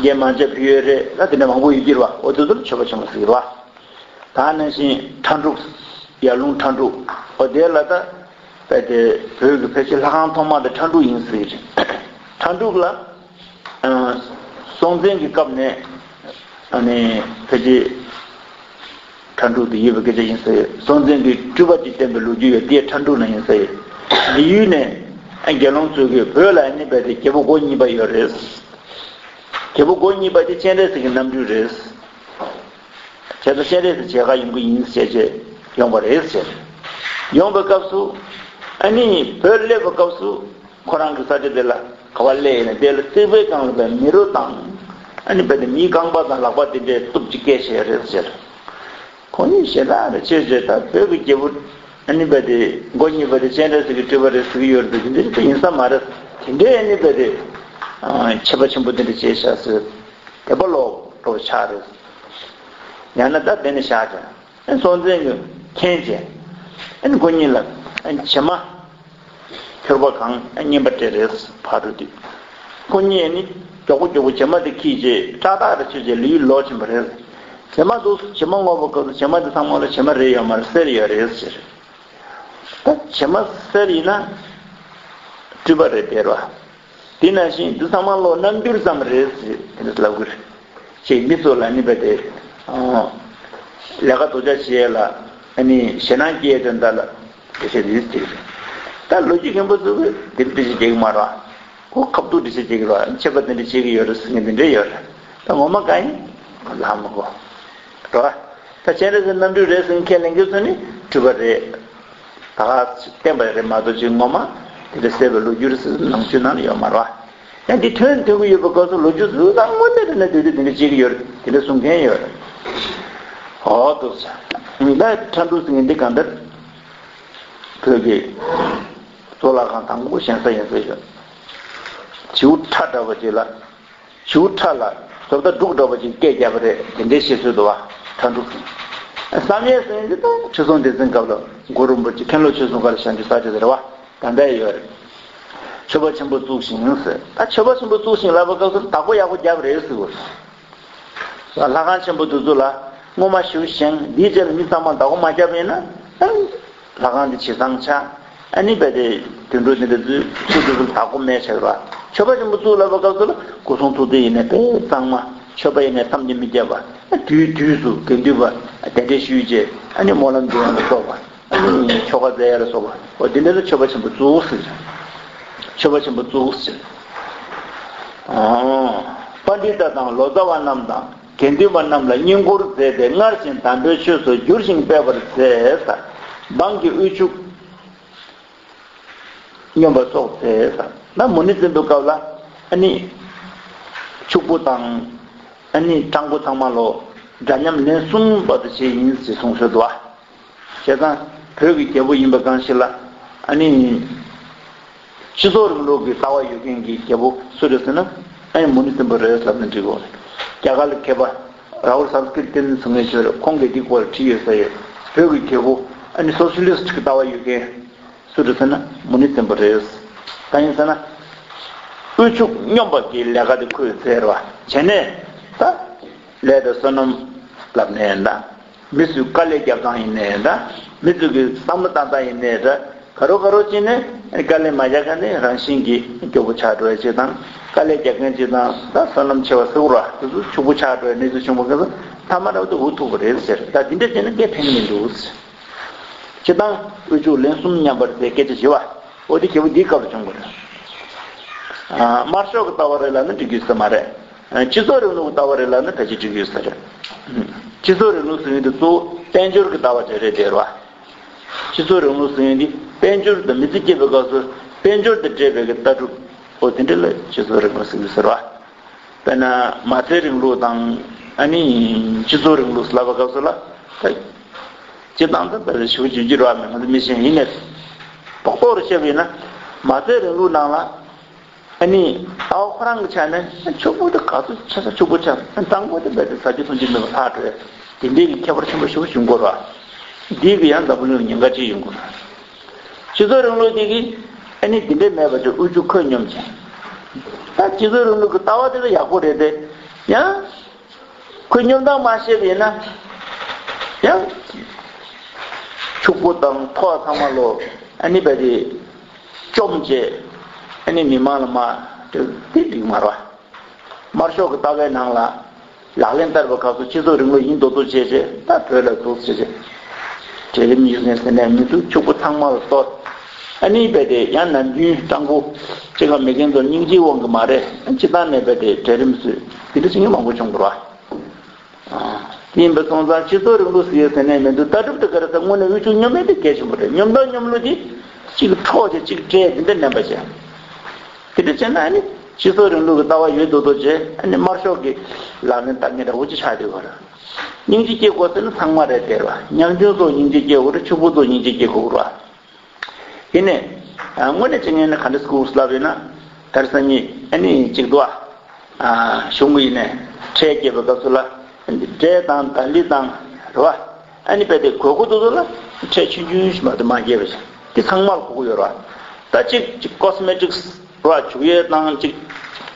འགན་མང་ཆེ་ཕུལ་ཡས་རེད། ཨ་དེ་འདྲ་མང་པོ་ཡོད་ཀྱི་རེད་བ། འོ་དེ་ཚོ་ལ་མཆོད་པ་ཆེན་པོ་ཟེར་གྱི་རེད་བ། ད་ནང་བཞིན་ཁྲ་འབྲུག་ཡར་ཀླུང་ཁྲ་འབྲུག་འོ་དེ་ལ་ད། དཔེ་དེ་བོད་ཀྱི་ཕལ་ཆེར་ལྷ་ཁང་ཐོག་མ་དེ་ཁྲ་འབྲུག་ཡིན་ཟེར་གྱི་རེད། ཁྲ་འབྲུག་ལ། ཨ། སྲོང་བཙན་གྱི་སྐབས་ནས། ཨ་ནི་ཕལ་ཆེར། ཁྲ་འབྲུག་དེ་ཡོད་པའི་སྐད་ཆ་ཡིན་ཟེར། སྲོང་བཙན་གྱི་སྤྲུལ་པ་ཅིག་བསྟན་པའི་ལོ་རྒྱུས་ཡོད་དེ་ཁྲ་འབྲུག་ན་ཡིན་ཟེར། ལི་ཡུལ་ནས་ཨ་དགེ་སློང་ཚོས་ཀྱི་བོད་ལ་ཨ་ནི་དཔེ་དེ་རྒྱལ་པོ་སྒོ་གཉིས་པ་ཡོད་རེད། རྒྱལ་པོ་སྒོ་གཉིས་པ་དེ་སྤྱན་རས་གཟིགས་ཀྱི་རྣམ་སྤྲུལ་རེད། བྱས་ཙང་སྤྱན་རས་གཟིགས་མཇལ་ཁ་ཡོང་གི་ཡིན་ཟེར་བྱས་ཡོང་བ་རེད་ཟེར། ཡོང་བའི་སྐབས་སུ། ཨ་ནི་བོད་སླེབས་པའི་སྐབས་སུ་ཁོ་རང་གི་ས་ཆ་དེ་ལ་ག་བ་སླེབས་ཡིན་ན་དེ་ལ་རྩིག་པའི་སྒང་ལ་བའི་མི་རོ་དང་། ཨ་ནི་བའི་དེ་མིའི་རྐང་པ་དང་ལག་པ་དེ་འདྲའི་གཏུབ་ཅིག་བཀལ་བྱས་རེད་ཟེར། ཁོ་གཉིས་ཞེ་དྲག་རེ་བྱས་བྱས་ད་བོད་ཀྱི་རྒྱལ་པོ་ཨ་ནི་བའི་དེ་མགོ་གཉིས་པ་དེ་སྤྱན་རས་གཟིགས་ཀྱི་སྤྲུལ་པ་རེད་ཟེར་གྱི་ཡོད་རེད། དེ་འདྲ་ཡིན་ས་མ་རེད། དེ་འདྲའི་ཨ་ནི་བའི་དེ་ཆེ་བ་ཆེན་པོ་དེ་འདྲ་བྱས་བཞག་ཟེར། དད་པ་ལོག་འགྲོ་བ་ཆགས་རེད། ཡང་ན་ད་དེ་ནས་བཞག་ཀྱང་། ཨ་སྲོང་བཙན་གྱིས་མཁྱེན་བྱས། ཨ་ནི་ཁོ་གཉིས་ལ་ཨ་བྱེ་མ་ཁྱོར་པ་གང་ཨ་རྔན་པ་སྤྲད་རེད། ཕར་འགྲོ་དུས་ཁོ་གཉིས་ཨ་ནི་མགྱོགས་པོ་མགྱོགས་པོ་བྱེ་མ་དེ་ཁྱེར་བྱས་ཏག་ཏག་རེ་ཆོད་བྱས་ལི་ཡུལ་ལོག་ཕྱིན་པ་རེད། བྱེ་མ་འདུག་བྱེ་མ་བསྔོག་པའི་སྐབས་སུ་བྱེ་མ་དེ་ཚང་མ་ལ་བྱེ་མ་རེ་ཡོད་མ་རེད། གསེར་ཡོད་རེད་ཟེར། ད་བྱེ་མ་གསེར་ཡིན་ན་སྤྲུལ་པ་རེད་དེ་རེད་བ། དེ་ནང་བཞིན་འདི་ཚང་མ་ལོ་རྣམ་འགྱུར་ཙམ་རེད་ཟེར་དེ་འདྲ་ལབ་གི་རེད། ཅེས་མི་ཚོ་ལ་ནི་བས་ཏེ། ལས་ཀ་རྡོག་རྩ་བྱེད་ཡས་ལ་ཨ་ནི་ཞེད་སྣང་སྐྱེ་ཡས་དོན་དག་ལ་དེ་བཤད་དེ་ཟེར་གི་རེད། ད་ལོ་རྒྱུས་མཁན་པོ་ཚོ་གིས་དེ་འདྲ་བྱེད་ཀྱི་མ་རེད། ཁོ་ཁ་ཐུག་འདྲ་བྱེད་ཀྱི་རེད། ཆད་པ་དེ་འདྲ་བྱེད་ཀྱི་ཡོད་རེད་ཟེར་མཁན་དེ་འདྲ་ཡོད་རེད། ད་ངོ་མ་གང་ཡིན་ལབ་མི་དགོས་རེད་བ། ད་སྤྱན་རས་གཟིགས་རྣམ་སྤྲུལ་རེད་ཟེར་མཁན་ཁས་ལེན་མཁན་ཚོ་ནི་སྤྲུལ་པ་རེད། ད་ག་བསྟན་པ་རེད་མ་གཏོགས་ཅིག་ངོ་མ་དེ་འདྲ་གསལ་བའི་ལོ་རྒྱུས་རེད་ཟེར་ནང་ཆོས་ནང་ལ་ཡོད་མ་རེད་བ། ཡང་འདི་ཐོན་ཐོན་གྱི་ཡོད་པའི་སྐབས་སུ་ལོ་རྒྱུས་ཟུར་དང་དངོས་གནས་དེ་ནས་དུས་དུས་དེ་འདྲ་བྱེད་ཀྱི་ཡོད་རེད། དེ་འདྲ་གསུང་མཁན་ཡོད་རེད། ཨོ་ཏོ་ཟེར། ད་ཁྲ་འབྲུག་ཟེར་མཁན་འདི་གང་ལྟར་བོད་ཀྱི་གཙུག་ལག་ཁང་དང་པོ་བཞེངས་ས་ཡིན་ཟེར་ཞོག་བྱིའུ་ཁྲ་འདྲ་བ་ཅིག་ལ། བྱིའུ་ཁྲ་ལ་བཟོ་ལྟ་འབྲུག་འདྲ་བ་ཅིག་སྐད་རྒྱབ་པ་རེད། དེ་འདྲའི་བཤད་སྲོལ་འདུག་བ། ཁྲ་འབྲུག་ཟེར། བསམ་ཡས་ཟེར་མཁན་འདི་ད་ཁྲི་སྲོང་ལྡེ་བཙན་སྐབས་ལ་གུ་རུ་རིན་པོ་ཆེ་མཁན་སློབ་ཆོས་གསུམ་ཀ་ལ་བཞེངས་རྒྱུ་ས་ཆ་དེ་རེད་བ། ད་ལྟ་ཡོད་རེད། མཆོད་པ་ཆེན་པོ་བཙུགས་ཤིང་ཟེར། ད་མཆོད་པ་ཆེན་པོ་བཙུགས་ཤིང་ལབ་པའི་སྐབས་སུ་བདག་པོ་ཡག་པོ་བརྒྱབ་རེད་ཟེར་བ། ལྷ་ཁང་ཆེན་པོ་དེ་ཚོ་ལ་སྔོན་མ་ཞིག་བཞེངས། འདིའི་རྗེས་ལ་མི་ཚང་མ་བདག་པོ་མ་བརྒྱབ་ཡིན་ན། ལྷ་ཁང་འདི་ཇེ་བཟང་ཆགས། ཨ་ནི་བས་དེ་དུད་འགྲོ་འདི་འདྲ་ཚོས་ཚུར་དུ་ཚུར་བདག་པོ་མེད་ཆགས་པ། མཆོད་པ་ཆེན་པོ་བཙུགས་ལབ་པའི་སྐབས་སུ་ལ་སྐུ་གསུང་ཐུགས་རྟེན་ཡིན་ནའི་དཔེ་གཙང་མ། མཆོད་པ་ཡིན་ནའི་ཐམས་ཅད་མི་བརྒྱབ་པ། དུས་དུས་སུ་དགེ་འདུན་པ་གདན་འདྲེན་ཞུས་བྱས་ཨ་ནི་སྨོན་ལམ་འདོན་ཡ་ལ་སོགས་པ། ཨ་ནི་ཆོ་ག་མཛད་ཡ་ལ་སོགས་པ། འོ་འདི་འདྲ་ལ་མཆོད་པ་ཆེན་པོ་བཙུགས་ཟེར། མཆོད་པ་ཆེན་པོ་བཙུགས་ཟེར། ཨོ། པཎྜི་ཏ་དང་ལོ་ཙཱ་བ་རྣམས་དང་དགེ་འདུན་པ་རྣམས་ལ་བསྙེན་བཀུར་མཛད་དེ་སྔར་བཞིན་དམ་པའི་ཆོས་སུ་བསྒྱུར་ཞིང་སྤེལ་བར་མཛད། འབངས་ཀྱི་དབུལ་ཕྱུག་སྙོམས་པར་གསོག་མཛད། ད་མུ་ནེ་བཙན་པོའི་སྐབས་ལ་ཨ་ནི་ཕྱུག་པོ་དང་ཨ་ནི་སྤྲང་པོ་ཚང་མ་ལོ་འདྲ་མཉམ་ལན་གསུམ་བར་དུ་བྱས་ཡིན་ཞེས་གསུངས་སྲོལ་འདུག་བ། བྱས་ཙང་བོད་ཀྱི་རྒྱལ་པོ་ཡིན་པ་གང་ཞིག་ལ་ཨ་ནི། སྤྱི་ཚོགས་རིང་ལུགས་ཀྱི་ལྟ་བ་ཡོད་མཁན་གྱི་རྒྱལ་པོ་སུ་རེད་ཟེར་ན། ཨ་ནི་མུ་ནེ་བཙན་པོ་རེད་ལབ་ན་འགྲིག་གོ། རྒྱ་གར་ལ་མཁས་པ་རཱ་ཧུལ་སཾ་སྐྲི་ཏི་ཟེར་མཁན་ཅིག་ཡོད་རེད། ཁོང་གིས་འདི་སྐོར་བྲིས་ཡོད་ས་ཡོད། བོད་ཀྱི་རྒྱལ་པོ་ཨ་ནི་སོ་ཤི་ལི་སི་ཊི་གི་ལྟ་བ་ཡོད་མཁན་སུ་རེད་ཟེར་ན་མུ་ནེ་བཙན་པོ་རེད། གང་ཡིན་ཟེར་ན། དབུལ་ཕྱུག་སྙོམས་པ་གི་ལས་ཀ་དེ་ཁོས་མཛད་རེད་བ། བྱས་ནས་ད་ལས་དང་བསོད་ནམས་ལབ་ནས་ད། མི་ཚོས་དཀའ་ལས་རྒྱབ་སྟངས་ཡིན་ནའི་འདྲ། མི་ཚོས་ཀྱི་བསམ་བློ་བཏང་སྟངས་ཡིན་ནའི་འདྲ། ག་རོ་ག་རོ་བྱས་ནས་དཀའ་ལས་མ་རྒྱག་མཁན་ནི་རང་བཞིན་གྱིས་མགྱོགས་པོ་ཆགས་འགྲོ་ཡ་ཅིག་དང་། དཀའ་ལས་རྒྱག་མཁན་ཅིག་དང་ད་བསོད་ནམས་ཆེ་བ་ཟེར་བ་དེ་ཚོ་ཕྱུག་པོ་ཆགས་འགྲོ་ཡ་གནས་ཚུལ་བྱུང་བ་ག་ཚོད་ཐ་མ་ར་བ་དེ་འུ་ཐུག་པ་རེད་ཟེར། ད་འདི་འདྲ་བྱས་ན་སྐད་ཕན་གི་མི་འདུག་ཟེར། སྤྱིར་བཏང་དབུལ་ཕྱུག་ལན་གསུམ་མཉམ་པར་ཟེར་སྐད་ཆ་ཞུ་བ། འོ་དེ་རྒྱལ་པོ་འདིའི་སྐབས་ལ་བྱུང་དགོས་རེད། ཨ། དམར་ཤོག་གི་ལྟ་བ་རེད་ལབ་ན་འགྲིག་གི་ཡོད་ས་མ་རེད། ཨ། སྤྱི་ཚོགས་རིང་ལུགས་ཀྱི་ལྟ་བ་རེད་ལབ་ན་ཕལ་ཆེར་འགྲིག་གི་ཡོད་ས་རེད། སྤྱི་ཚོགས་རིང་ལུགས་ཟེར་མཁན་དེ་གཙོ་བོ་དཔལ་འབྱོར་གྱི་ལྟ་བ་དེ་རེད་དེ་རེད་བ། སྤྱི་ཚོགས་རིང་ལུགས་ཟེར་མཁན་དེ་དཔལ་འབྱོར་དང་མི་ཚེ་སྐྱེལ་བའི་སྐབས་སུ་དཔལ་འབྱོར་དང་འབྲེལ་བའི་གི་ལྟ་གྲུབ། འོ་དེ་འདྲ་ལ་སྤྱི་ཚོགས་རིང་ལུགས་ཟེར་གི་ཟེར་བ། དཔེར་ན་མ་རྩའི་རིང་ལུགས་དང་ཨ་ནི་སྤྱི་ཚོགས་རིང་ལུགས་ལབ་པའི་སྐབས་སུ་ལ། ད་སྤྱིར་བཏང་ད་ལྟ་ཞུ་རྒྱུ་རྒྱུ་ར་མེད། ང་ཚོ་མི་གཞན་ཡིན་ནས་རྡོག་རྡོག་རུ་བཤད་པ་ཡིན་ན། མ་རྩའི་རིང་ལུགས་ནང་ལ་ཨ་ནི་ལྟ་བ་ཁོ་རང་གི་ཆ་ནས་ཕྱུག་པོ་དེ་ག་ཚོད་ཆ་ས་ཕྱུག་པོ་ཆགས། གཙང་པོ་དེ་རྦད་དེ་ཟ་རྒྱུ་འཐུང་རྒྱུ་མེད་པ་ལྷག་འགྲོ། དེ་འདྲའི་གི་ཁྱད་པར་ཆེན་པོ་ཞེ་པོ་བྱུང་དགོས་ར། འདི་གི་ཡང་འཛམ་བུ་གླིང་ལ་ཉེན་ཁ་ཅིག་ཡོང་དགོས་ར། སྤྱི་ཚོགས་རིང་ལུགས་དེ་གིས་ཨ་ནི་དེ་འདྲས་མེད་པ་ཅིག་དབུལ་ཕྱུག་ཁོད་སྙོམས་ཅན། ད་སྤྱི་ཚོགས་རིང་ལུགས་ཀྱི་ལྟ་བ་དེ་ལ་ཡག་པོ་རེད་དེ། ཡང་ཁོད་སྙོམས་སྟངས་མ་ཤེས་པ་ཡིན་ན། ཡང་ཕྱུག་པོ་དང་ཕོ་བ་ཚང་མ་ལོ་ཨ་ནི་རྦད་དེ་བཅོམ་བྱས། ཨ་ནི་མི་མང་ལ་མ་སྤྲོད་དེ་འགྲིག་མ་རེད་བ། དམར་ཤོག་གི་ལྟ་བའི་ནང་ལ་ལག་ལེན་བསྟར་བའི་སྐབས་སུ་སྤྱི་ཚོགས་རིང་ལུགས་ཡིན་མདོག་མདོག་བྱས་བྱས། ད་བོད་ལ་འདུག་བྱས་བྱས། གྲལ་རིམ་ཡོད་མཁན་ཟེར་ནས་མི་འདུག་ཕྱུག་པོ་ཚང་མ་ལ་གཏོར། ཨ་ནི་རྦད་དེ་ཡང་ནམ་རྒྱུན་སྤྲང་པོ་ཅིག་ལ་མེད་མཁན་ཚོ་སྙིང་རྗེའི་དབང་གིས་མ་རེད། སྤྱིར་བཏང་ནས་རྦད་དེ་གྲལ་རིམ་བཟོས། དེ་འདྲ་བྱེད་མཁན་མང་པོ་བྱུང་འདུག་བ། ཨ། དེ་ཡིན་པ་སོང་ཙང་སྤྱི་ཚོགས་རིང་ལུགས་ཟེར་ཡོད་ཟེར་ནས་མི་འདུག་ལྟ་གྲུབ་དེ་ག་རེ་ཟེར། དངོས་གནས་དབུལ་ཕྱུག་སྙོམས་མེད་དེ་གལ་ཆེན་པོ་རེད། སྙོམས་དང་སྙོམས་ལུགས་དེ་གཅིག་འཕྲོག་བྱས་གཅིག་སྤྲད། དེ་འདྲ་ནན་པ་བྱས། དེ་འདྲ་བྱས་ན་ཨ་ནི་སྤྱི་ཚོགས་རིང་ལུགས་ཀྱི་ལྟ་བ་ཡོད་མདོག་མདོག་བྱས། ཨ་ནི་དམར་ཤོག་གི་ལག་ལེན་བསྟར་མཁན་འདྲ་བོ་ཅིག་ཆགས་བསྡད་ཡོད་རེད། སྙིང་རྗེ་སྐྱེ་དགོས་ཟེར་ན་ཚང་མ་རེད་དེ་རེད་བ། ཉམ་ཆུང་ཚོ་སྙིང་རྗེ་སྐྱེ་དགོས་རེད། ཕྱུག་པོ་ཚོ་སྙིང་རྗེ་སྐྱེ་དགོས་རེད་བ། ཡིན་ནའི་ཨ་དངོས་གནས་བྱེད་མཁན་ནི་ག་འདྲ་སྐུ་ལབ་ཡིན་ན། དེང་སང་ཉིད་ཨ་ནི་གཅིག་འདུག་ཨ། གཞུང་གི་ཡིན་ནའི་ཁྲལ་སྐྱེལ་བའི་སྐབས་སུ་ལ་འབྲས་དང་ལྡ་ལི་དང་རེད་བ། ཨ་ནི་རྦད་དེ་དགོས་མཁོ་དེ་ཚོ་ལ་ཁྲལ་ཆུང་ཆུང་ཞིག་མ་གཏོགས་མ་སྐྱེལ་བ་ཞིག་དེ་ཚང་མ་ལ་དགོས་ཀྱི་ཡོད་རེད་བ། ད་གཅིག་གཅིག་ཀོ་སི་མེ་ཊིག་སི་རེད་བ། བྱུག་ཡས་དང་གཅིག་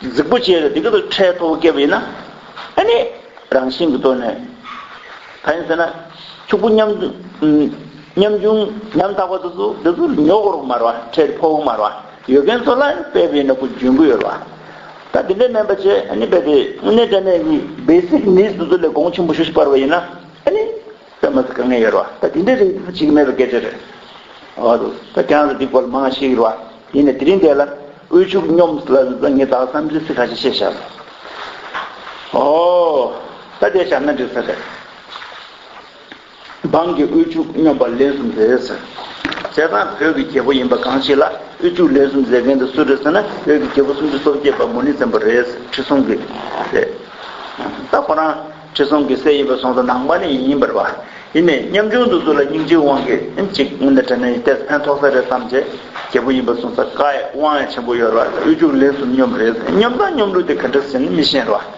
རྫིག་པོ་བྱས་ཏེ་དེ་ག་ཚོ་ཁྲལ་མཐོ་པོ་སྐྱེལ་བ་ཡིན་ན། ཨ་ནི་རང་བཞིན་གྱི་ཐོག་ནས། གང་ཡིན་ཟེར་ན། ཕྱུག་པོ་ཉམ་ཉམ་ཆུང་ཉམ་ཐག་པ་དེ་ཚོ་དེ་ཚོ་ཉོ་དགོས་མ་རེད་བ། ཁྲལ་ཕོག་གི་མ་རེད་བ། ཡོད་མཁན་ཚོ་ལ་དཔེ་བྱས་ན་ཁོ་འཇོན་གྱི་ཡོད་རེད་བ། ད་དེ་འདྲ་མིན་པ་བྱས། ཨ་ནི་རྦད་དེ་དངོས་གནས་དྲང་གནས་ཀྱི་བེ་སིག་ནིཌ་སི་དེ་ཚོ་ལ་གོང་ཆེན་པོ་ཞེ་པོ་ཅིག་སྤར་བ་ཡིན་ན། ཨ་ནི་དཔེ་མི་སྲིད་དཀའ་ངལ་ཡོད་རེད་བ། ད་དེ་འདྲ་རིགས་དེ་ཚོ་བྱེད་ཀྱི་མེད་པ་སྐད་ཆ་རེད། འོ་དུ། ད་ཁྱེད་རང་ཚོ་འདི་སྐོར་ལ་མང་ཤེས་ཀྱི་རེད་བ། ཡིན་ནའི་དེ་རིང་འདི་ལ་དབུལ་ཕྱུག་སྙོམས་ལ་ངས་ད་བསམ་ཚུལ་ཚིག་ཁ་ཤས་བཤད་བཞག་ལ། ཨོ། ད་དེ་བཞག་ན་འགྲིག་ས་རེད། འབངས་ཀྱིས་དབུལ་ཕྱུག་སྙོམས་པ་ལན་གསུམ་མཛད་ཟེར། བྱས་ཙང་བོད་ཀྱི་རྒྱལ་པོ་ཡིན་པ་གང་ཞིག་ལ་དབུལ་ཕྱུག་ལན་གསུམ་མཛད་མཁན་དེ་སུ་རེད་ཟེར་ན། བོད་ཀྱི་རྒྱལ་པོ་སུམ་ཅུ་སོ་བརྒྱད་པ་མུ་ནེ་བཙན་པོ་རེད་ཟེར། ཁྲི་སྲོང་གི་རེད། ད་ཁོ་རང་ཁྲི་སྲོང་གི་སྲས་ཡིན་པ་སོང་ཙང་ནང་པ་ནི་ཡིན་པ་རེད་བ། ཡིན་ནའི་ཉམ་ཆུང་དེ་ཚོ་ལ་སྙིང་རྗེའི་དབང་གིས་ཨ་ནི་གཅིག་དངོས་གནས་དྲང་གནས་ཏོག་ཙམ་ཕན་ཐོགས་ས་རེད་བསམ་བྱས། རྒྱལ་པོ་ཡིན་པ་སོང་ཙང་བཀའ་ཡི་དབང་ཡང་ཆེན་པོ་ཡོད་རེད་བ། དབུལ་ཕྱུག་ལན་གསུམ་སྙོམས་རེད། སྙོམས་དང་སྙོམས་ལུགས་དེ་ག་འདྲ་ཟེར་ན་མི་ཤེས་རེད་བ།